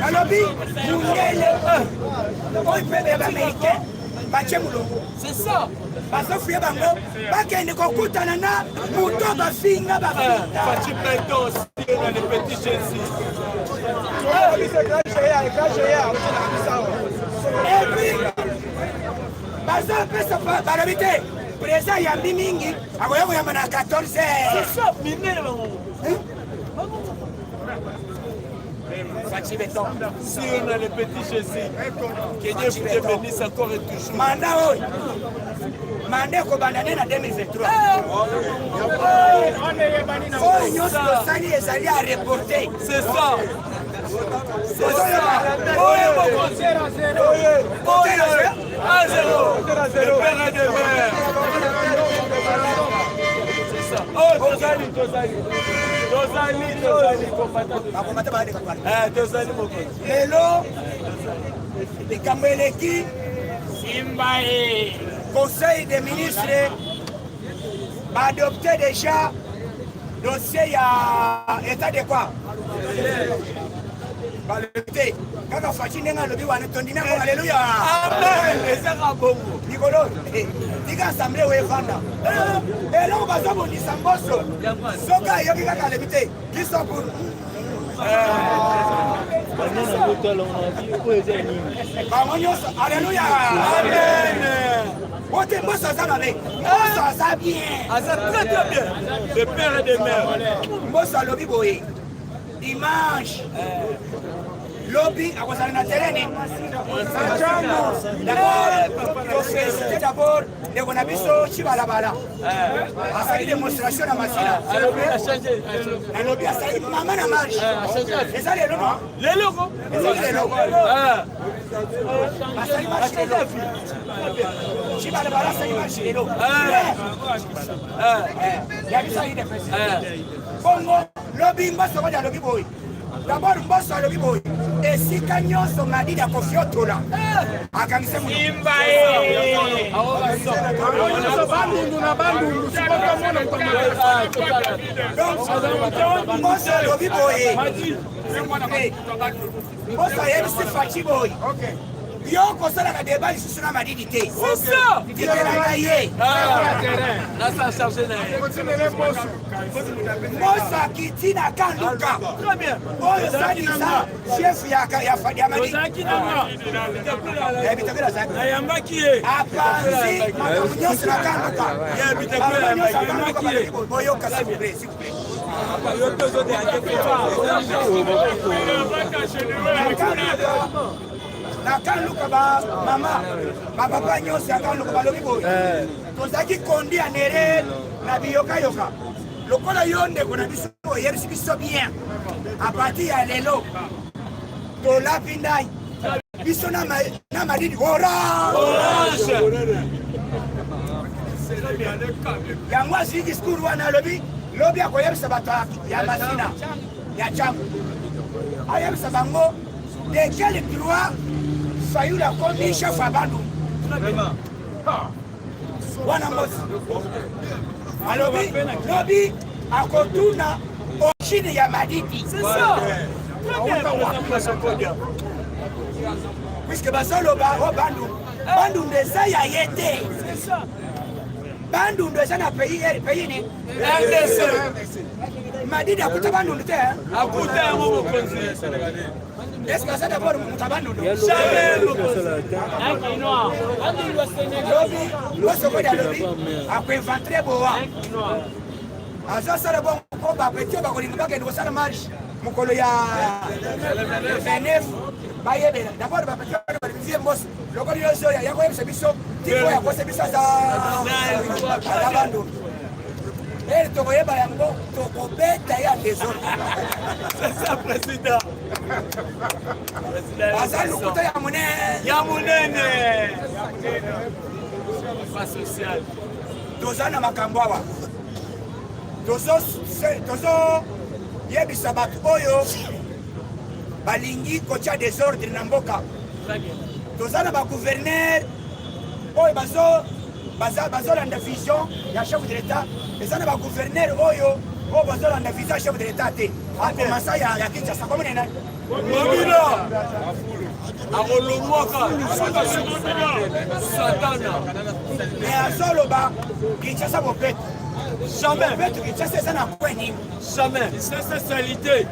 [SPEAKER 8] Alobi mundele oyo mpe baaméricain batie molongo.
[SPEAKER 4] C'est ça.
[SPEAKER 8] Bazofuye bango bakende kokutana na moto bafinga bafinga.
[SPEAKER 2] Fatshi Beton, na le petit Jésus.
[SPEAKER 8] Et puis bazopesa balobi te président yambi mingi akoya koyamba na 14 heures.
[SPEAKER 4] C'est ça, minene bango.
[SPEAKER 8] Fatshi Beton.
[SPEAKER 2] Si on a le petit Jésus, que Dieu vous te bénisse encore et toujours.
[SPEAKER 8] Mandat oyo. Mandat ekobanda nde na 2023. Oyo nyonso tosali ezali à reporter.
[SPEAKER 4] C'est ça. C'est ça. Oye mokonzi. Oye. 1-0.
[SPEAKER 2] Le père et de mère.
[SPEAKER 4] C'est ça.
[SPEAKER 2] Oh, tozali, tozali. Tozali, tozali, combattant.
[SPEAKER 8] Bakomata baleka kwana.
[SPEAKER 2] Eh, tozali mokonzi.
[SPEAKER 8] Lelo likambo eleki
[SPEAKER 9] Simba e.
[SPEAKER 8] Conseil des ministres baadopte déjà dossier ya état de quoi balobi te kaka Fatshi ndenge alobi wana tondimi yango aleluya.
[SPEAKER 4] Amen. Ezaka bongo.
[SPEAKER 8] Mikolo tika assemblée oyo efanda eloko bazobundisa mboso soki ayoki kaka alobi te biso pour bango nyonso aleluya.
[SPEAKER 2] Amen.
[SPEAKER 8] Ote mboso aza mabe, mboso aza bien,
[SPEAKER 4] Aza très très bien.
[SPEAKER 2] De père et de mère.
[SPEAKER 8] Mboso alobi boye dimanche lobi akozala na terrain. D'abord tofélicité d'abord ndeko na biso Chibalabala asali démonstration na Masina.
[SPEAKER 4] Alobi a changé.
[SPEAKER 8] Nalobi asali mama na marche eza lelo no
[SPEAKER 4] Lelo ko.
[SPEAKER 8] Ezali lelo.
[SPEAKER 4] Ah.
[SPEAKER 8] Asali marche lelo, Chibalabala asali marche lelo ya biso UDPS. Bongo lobi Mboso kodi alobi boye. D'abord Mboso alobi boye esika nyonso Madidi akofiotola akangise moto.
[SPEAKER 9] Simba e.
[SPEAKER 6] Bandundu na Bandundu sikotomona.
[SPEAKER 8] Donc Mboso alobi boye, Mboso ayebisi Fatshi boye: yo kosalaka débat lisusu na Madidi te.
[SPEAKER 4] C'est ça.
[SPEAKER 8] Tikelaka ye.
[SPEAKER 4] Nasa chargé na ye.
[SPEAKER 8] Mboso akiti na Kanluka.
[SPEAKER 4] Très bien.
[SPEAKER 8] Oyo salisa chef ya Madidi.
[SPEAKER 2] Tozalaki nanga.
[SPEAKER 8] Bitakela azalaki.
[SPEAKER 2] Nayambaki ye.
[SPEAKER 8] Apanzi makambo nyonso na Kanluka.
[SPEAKER 2] Bitakela
[SPEAKER 8] Bango nyonso ya Kanluka
[SPEAKER 2] ayambaki ye.
[SPEAKER 8] balobi boye, boyoka s'il vous plaît, s'il vous plaît.
[SPEAKER 2] Yo tozoderange.
[SPEAKER 8] Na Kanluka bamama bapapa nyonso ya Kanluka balobi boye: tozalaki kondi ya nere na biyokayoka lokola yo ndeko na biso oyebisi biso bien. À partir ya lelo tolapi ndai biso na Madidi orange.
[SPEAKER 2] Orange.
[SPEAKER 8] Yango azwi discours wana, alobi lobi akoyebisa bato ya Masina ya Tshangu, ayebisa bango de quel droit Fayulu akomi chef ya Bandundu. Wana Mbosi alobi lobi akotuna origine ya Madidi.
[SPEAKER 9] C'est ça.
[SPEAKER 8] Puisque bazoloba o Bandundu, Bandundu eza ya ye te. Bandundu eza na pays pays ni
[SPEAKER 2] RDC.
[SPEAKER 8] Madidi akuta Bandundu te.
[SPEAKER 2] Akuta yango mokonzi.
[SPEAKER 8] Est-ce que aza d'abord moto ya Bandundu?
[SPEAKER 2] Jamais mokonzi.
[SPEAKER 8] Lobi Losokodi alobi akoinventre boa azosala bongo mpo bapeti oyo bakolinga bakende kosala marche mokolo ya 29 bayebela d'abord bapeti oyo balingi mboso lokola yo ozoya ya koyebisa biso tipo ya kosa biso aza Bandundu ere tokoyeba yango tokobeta ya desordre.
[SPEAKER 2] C'est ça, président.
[SPEAKER 8] Aza lokuta ya monene
[SPEAKER 2] ya monene. Pas social.
[SPEAKER 8] Toza na makambo awa, tozoyebisa bato oyo balingi kotia desordre na mboka. Toza na bagouverneur oyo bazolanda vision ya chef de l'État, eza na bagouverneur oyo bazolanda vision ya chef de l'État te. Akomasa ya Kinshasa komone nani?
[SPEAKER 2] Ngobila akolongwaka satana.
[SPEAKER 8] Mais azoloba Kinshasa bopeto.
[SPEAKER 2] Jamais.
[SPEAKER 8] Bopeto Kinshasa eza na coin nini?
[SPEAKER 2] Jamais. Kinshasa salité.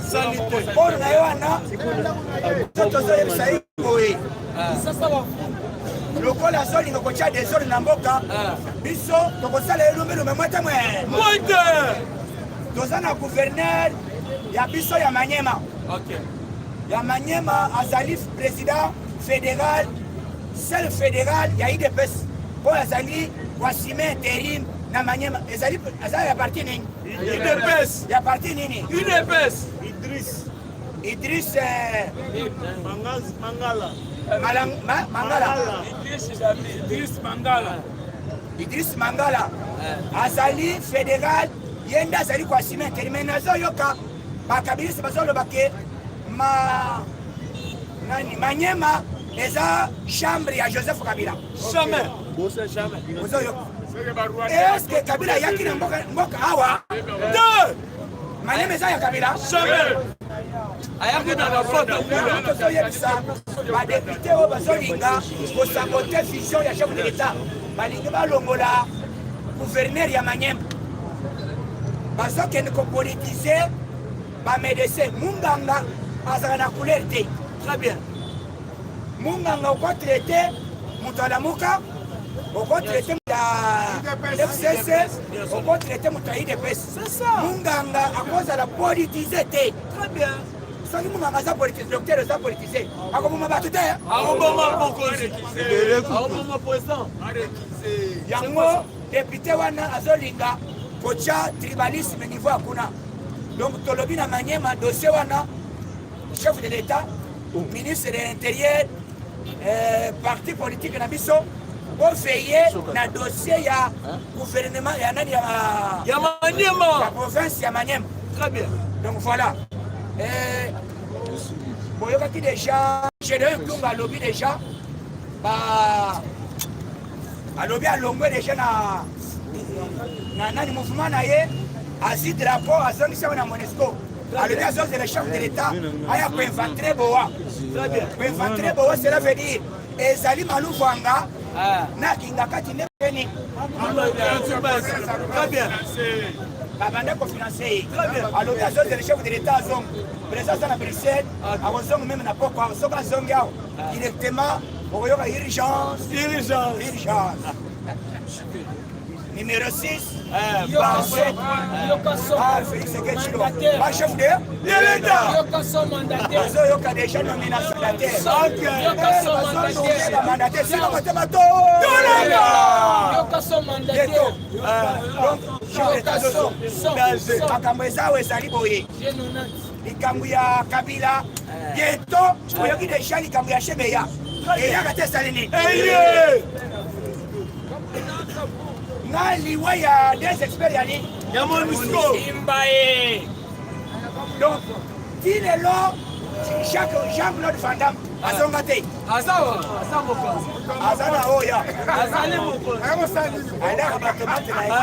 [SPEAKER 2] Salité.
[SPEAKER 8] Oyo na ye wana tozoyebisa ye boye, lokola azolinga kotia desordre na mboka, biso tokosala elumbelume mwete mwe
[SPEAKER 2] mwete.
[SPEAKER 8] Toza na gouverneur ya biso ya Manyema. Ya Manyema azali président fédéral, seul fédéral ya UDPS oyo azali koassume intérim na Manyema. Ezali aza ya parti nini?
[SPEAKER 2] UDPS.
[SPEAKER 8] Ya parti nini?
[SPEAKER 2] UDPS.
[SPEAKER 7] Idriss.
[SPEAKER 8] Idriss
[SPEAKER 7] Mangala.
[SPEAKER 8] Mangala.
[SPEAKER 2] Idriss Mangala.
[SPEAKER 8] Idriss Mangala azali fédéral, ye nde azali koassume intérim. Mais nazoyoka bakabilisi bazoloba ke ma nani Manyema eza chambre ya Joseph Kabila.
[SPEAKER 2] Jamais.
[SPEAKER 8] Ozoyoka, est ce que Kabila ayaki na mboka awa?
[SPEAKER 2] Deux.
[SPEAKER 8] Manyema eza ya Kabila?
[SPEAKER 2] Jamais. Ayaki na bafota.
[SPEAKER 8] Tozoyebisa badéputé oyo bazolinga kosaboter vision ya chef de l'État, balingi balongola gouverneur ya Manyema, bazokende kopolitiser bamédecin. Munganga azala na couleur te.
[SPEAKER 2] Très bien.
[SPEAKER 8] Munganga okotraiter moto alamuka, okotraiter ya FCC, okotraiter moto ya UDPS, munganga akozala politisé te.
[SPEAKER 2] Très bien.
[SPEAKER 8] Soki munganga aza politisé, docteur aza politisé, akoboma bato te.
[SPEAKER 2] Akoboma mokonzi, akoboma président.
[SPEAKER 8] Yango député wana azolinga kotia tribalisme niveau ya kuna. Donc tolobi na Manyema, dossier wana, chef de l'État, ministre de l'Intérieur, parti politique na biso oveille na dossier ya gouvernement ya nani ya
[SPEAKER 2] ya Manyema,
[SPEAKER 8] ya province ya Manyema.
[SPEAKER 2] Très bien.
[SPEAKER 8] Donc voilà, boyokaki déjà Gédéon Ntunga alobi déjà, ba alobi alongwe déjà na nani mouvement na ye, azwi drapeau, azongisi yango na Monusco. Alobi azozela chef de l'État aya koinventre boa. Koinventre boa, cela veut dire ezali maluvwanga na kinga kati nde ni
[SPEAKER 2] Très bien.
[SPEAKER 8] Babanda kofinancer ye. Alobi azozela chef de l'État azonga. Président aza na Bruxelles, akozonga même na poko awa. Soki azongi awa directement, okoyoka urgence.
[SPEAKER 2] Urgence.
[SPEAKER 8] Urgence numéro 6 par 7 ah, Félix Tshilombo, ba chef de
[SPEAKER 2] de l'État.
[SPEAKER 8] Bazoyoka déjà nomination mandataire, mandataire sika motema to
[SPEAKER 2] Tolenga.
[SPEAKER 8] Donc chef de l'État azozonga. Makambo eza awa ezali boye: likambo ya Kabila bientôt, oyoki déjà likambo ya Chebeya eyaka te, esali nini?
[SPEAKER 2] Eye.
[SPEAKER 8] liwa ya des experts ya nini
[SPEAKER 2] ya MONUSCO.
[SPEAKER 9] Simba ye.
[SPEAKER 8] Donc ti lelo Jacques Jean-Claude Van Damme azonga te.
[SPEAKER 4] Aza mokonzi.
[SPEAKER 8] Aza na oyo.
[SPEAKER 4] Azali mokonzi.
[SPEAKER 8] Alaka bato mate na ye.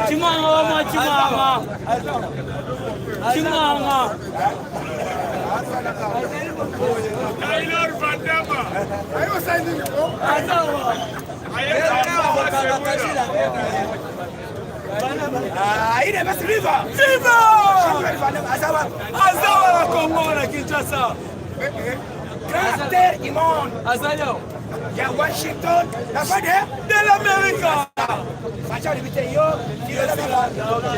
[SPEAKER 9] Chimanga wa chimanga. Chimanga.
[SPEAKER 2] Taylor Van Damme.
[SPEAKER 8] Ah, il est basi viva.
[SPEAKER 2] Viva!
[SPEAKER 8] Jean-Claude Van Damme aza wapi?
[SPEAKER 2] Azawa na Congo na Kinshasa.
[SPEAKER 8] Grand acteur du monde.
[SPEAKER 4] Azali awa.
[SPEAKER 8] Ya Washington, la voix de
[SPEAKER 2] De l'Amérique.
[SPEAKER 8] Facha olobi te yo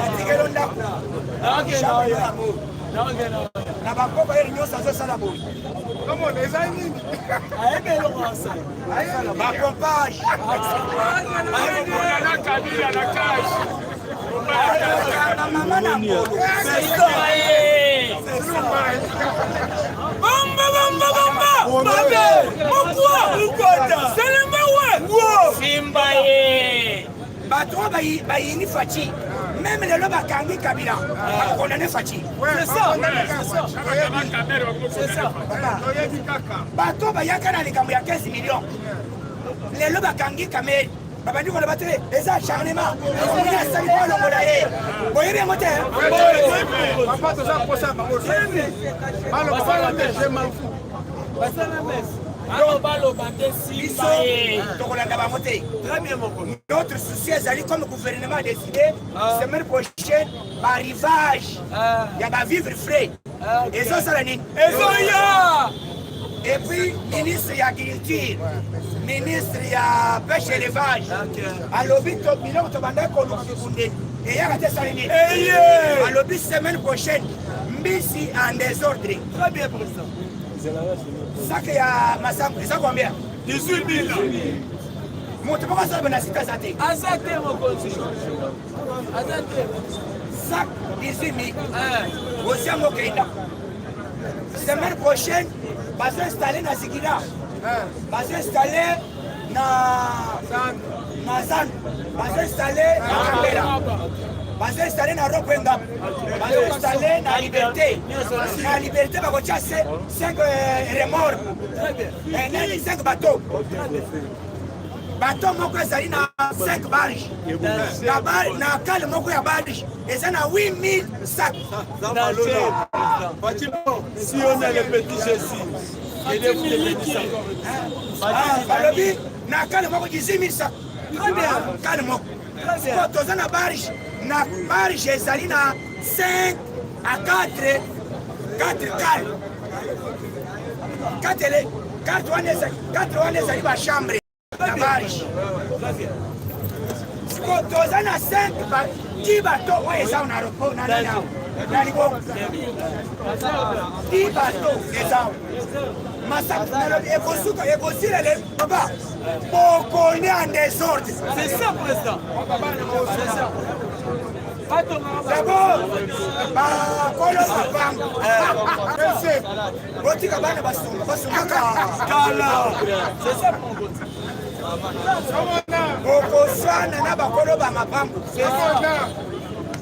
[SPEAKER 8] atikelo ndako na bakoko ye nyonso azosala boye
[SPEAKER 4] Ayebi eloko asala.
[SPEAKER 8] bapompage
[SPEAKER 2] Na Kabila na cash.
[SPEAKER 8] bamama na ngolo
[SPEAKER 9] Simba ye.
[SPEAKER 2] Bamba bamba bamba. Babe. Mokwa. Mukwata. Selemba we. Wo.
[SPEAKER 9] Simba ye.
[SPEAKER 8] bato oyo bayini Fatshi même lelo bakangi Kabila bakokondane Fatshi.
[SPEAKER 2] C'est ça.
[SPEAKER 4] C'est ça.
[SPEAKER 8] Bato oyo bayaka na likambo ya 15 millions, lelo bakangi Kamerhe, babandi koloba te eza acharnement, omoni asali po alongola ye. Boyebi yango te?
[SPEAKER 6] Papa, toza posa bango
[SPEAKER 4] Basala messe. Basala messe.
[SPEAKER 9] Baloba te.
[SPEAKER 8] Biso
[SPEAKER 9] Simba ye.
[SPEAKER 8] tokolanda bango te.
[SPEAKER 4] Très bien, mokonzi.
[SPEAKER 8] Notre souci ezali comme gouvernement a décidé semaine prochaine barrivage ya bavivre frais ezosala nini.
[SPEAKER 2] Ezoya.
[SPEAKER 8] Et puis ministre ya agriculture, ministre ya pêche, élevage alobi to biloko tobandaki koluka kunde eyaka te, esali nini?
[SPEAKER 2] Eye.
[SPEAKER 8] Alobi semaine prochaine mbisi en désordre.
[SPEAKER 4] Très bien, président.
[SPEAKER 8] Sac ya masango eza combien?
[SPEAKER 2] 18 000.
[SPEAKER 8] Moto moko asala na site aza te.
[SPEAKER 4] Aza te, mokonzi. Aza te.
[SPEAKER 8] Sac 18 000, osi yango okei ndako. Semaine prochaine bazo installe na Zikida, bazo installe na zandu, bazo installe na Kambela, bazo installe na Ropwenga, bazo installe na Liberté. Na Liberté bakotia 5 remorque, nani, 5 bateau. Bateau moko ezali na 5 barge. Na cale moko ya barge eza na 8000 sac.
[SPEAKER 2] Si on a le petit Jésus, que Dieu vous le bénisse encore une fois.
[SPEAKER 8] Ah, balobi na cale moko 18 000 sac.
[SPEAKER 4] Très bien.
[SPEAKER 8] Cale moko.
[SPEAKER 4] Très bien.
[SPEAKER 8] Po toza na barge, na barge ezali na 5 à 4 4 cale 4 ele 4 wana ezali 4 wana ezali bachambre na barge. Siko toza na 5 ti bateau oyo eza na aéroport na nani awa na liboko, ti bateau eza awa masaka nalobi ekosuka ekosila le papa bokoni en désordre.
[SPEAKER 4] C'est ça, président. C'est ça.
[SPEAKER 8] D'abord bakolo mapango botika bana basumba basumbaka.
[SPEAKER 4] Kala. C'est ça, mokonzi.
[SPEAKER 8] Bokoswana na bakolo bamapango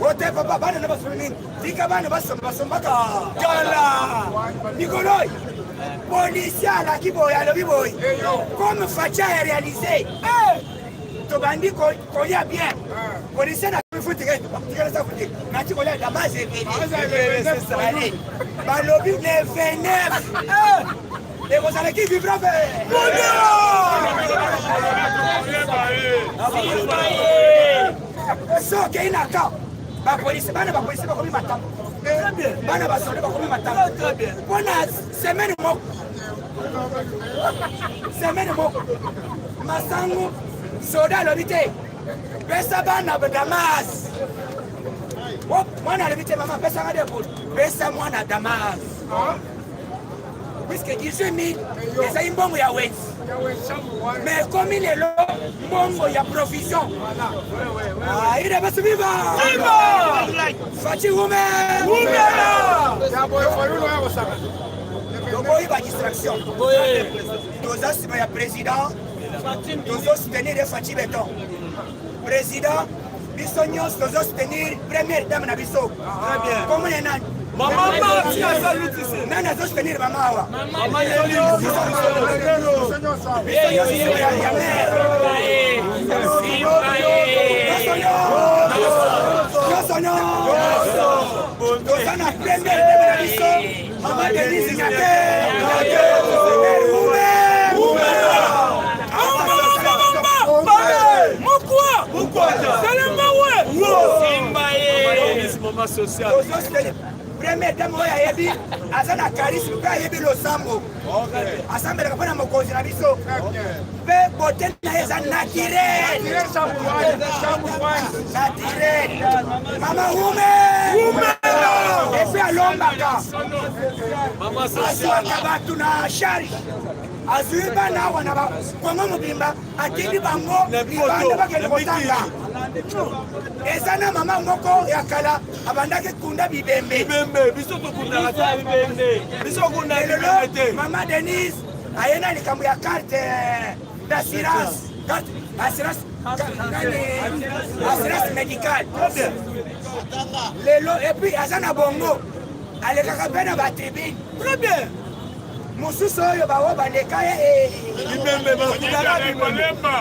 [SPEAKER 8] ote papa bana na basombi nini, tika bana basomba basombaka kala. Mikolo oyo policier alaki boye, alobi boye comme Fatshi a réalisé, tobandi kolia bien. Policier na futikela futik nati kolia la base ebele. Balobi le 29 ekozalaki vivra be.
[SPEAKER 9] Simba ye.
[SPEAKER 8] So okei na camp bapolisi, bana bapolisi bakomi matambo, bana basoda bakomi matambo mpona semaine moko, semaine moko masango. Soda alobi te pesa bana damas. Mwana alobi te mama pesanga de poule, pesa mwana damas puisque 18 000 ezali mbongo ya wenzi, mais ekomi lelo mbongo ya provision. Ire basi viva Fatshi wume
[SPEAKER 2] Wumela.
[SPEAKER 8] Toboyi badistraction, toza nsima ya président. Tozo soutenir ye Fatshi Beton. Président, biso nyonso tozo soutenir première dame na biso. Kombo ya nani?
[SPEAKER 6] Mama Marti asalutisi.
[SPEAKER 8] Nani azo soutenir mama awa?
[SPEAKER 6] Mama Yoli.
[SPEAKER 8] Biso nyonso ya ya mère. Nyonso nyonso. Toza na première dame na biso. Mama Denise Nyake. Premier dame oyo ayebi aza na charisme mpe ayebi losambo, asambelaka mpo na mokonzi na biso mpe bote na ye eza naturel naturel. Mama wume epe alombaka, azwaka bato na charge, azwi bana awa na Kongo mobimba, atindi bango libanda bakende kotanga. Eza na mama moko ya kala abandaki kunda bibembe.
[SPEAKER 6] Biso tokundaka te, biso kunda bibembe te.
[SPEAKER 8] Mama Denise aye na likambo ya carte d'assurance, carte assurance, assurance médicale lelo. Et puis aza na bongo, alekaka mpe na batribune.
[SPEAKER 6] Très bien.
[SPEAKER 8] Mosusu oyo baoyo baleka ye
[SPEAKER 6] bibembe, bakundaka bibembe.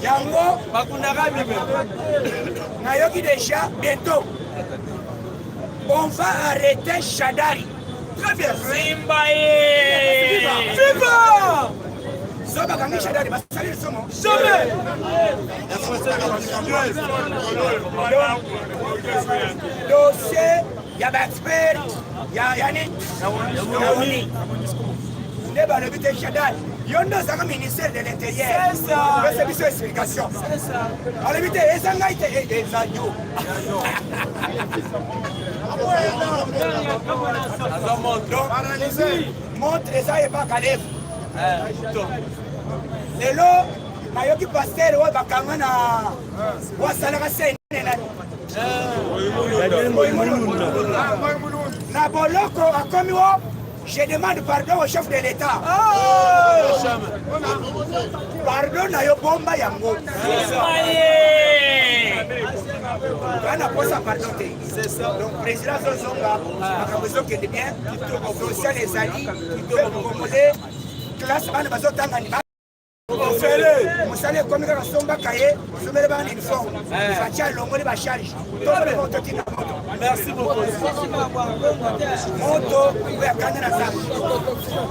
[SPEAKER 8] Yango
[SPEAKER 6] bakundaka bibembe.
[SPEAKER 8] Nayoki déjà, bientôt on va arrêter Shadari.
[SPEAKER 6] Très bien.
[SPEAKER 9] Simba ye!
[SPEAKER 6] Viva!
[SPEAKER 8] So bakangi Shadari, basali lisomo.
[SPEAKER 6] Jamais.
[SPEAKER 8] Dossier ya baexpert ya yani ya ONU nde balobi te Shadari, yo nde ozalaka ministère de l'Intérieur, pesa biso explication. Alobi te, eza ngai te, eza yo. Montre eza epa Kalev. Lelo nayoki pasteur oyo bakanga na wasalaka sene na boloko, akomi wo: "Je demande pardon au chef de l'État." Pardon na yo, bomba yango. Bana posa pardon te. Donc président azozonga, makambo ezokende bien, social ezali congolais, classe bana bazotanga mosala ekomi kaka sombaka ye, somele bana uniforme. Fatshi alongoli bacharge, totinda moto.
[SPEAKER 6] Merci beaucoup.
[SPEAKER 8] Moto oyo akanda na zamba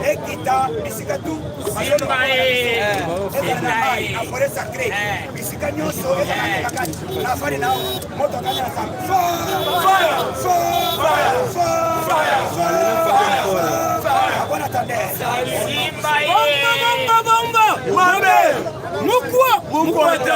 [SPEAKER 8] ekita bisika tu, ezala na mai, na forêt sacré, bisika nyonso ezalaka kati na fari na moto akanda na zamba. Fire, fire, fire, fire! Bon attendeur.
[SPEAKER 9] Simba
[SPEAKER 2] Bomba,
[SPEAKER 9] ye!
[SPEAKER 2] bomba, bomba!
[SPEAKER 6] Mabe!
[SPEAKER 2] Mukwa!
[SPEAKER 6] Mukwata!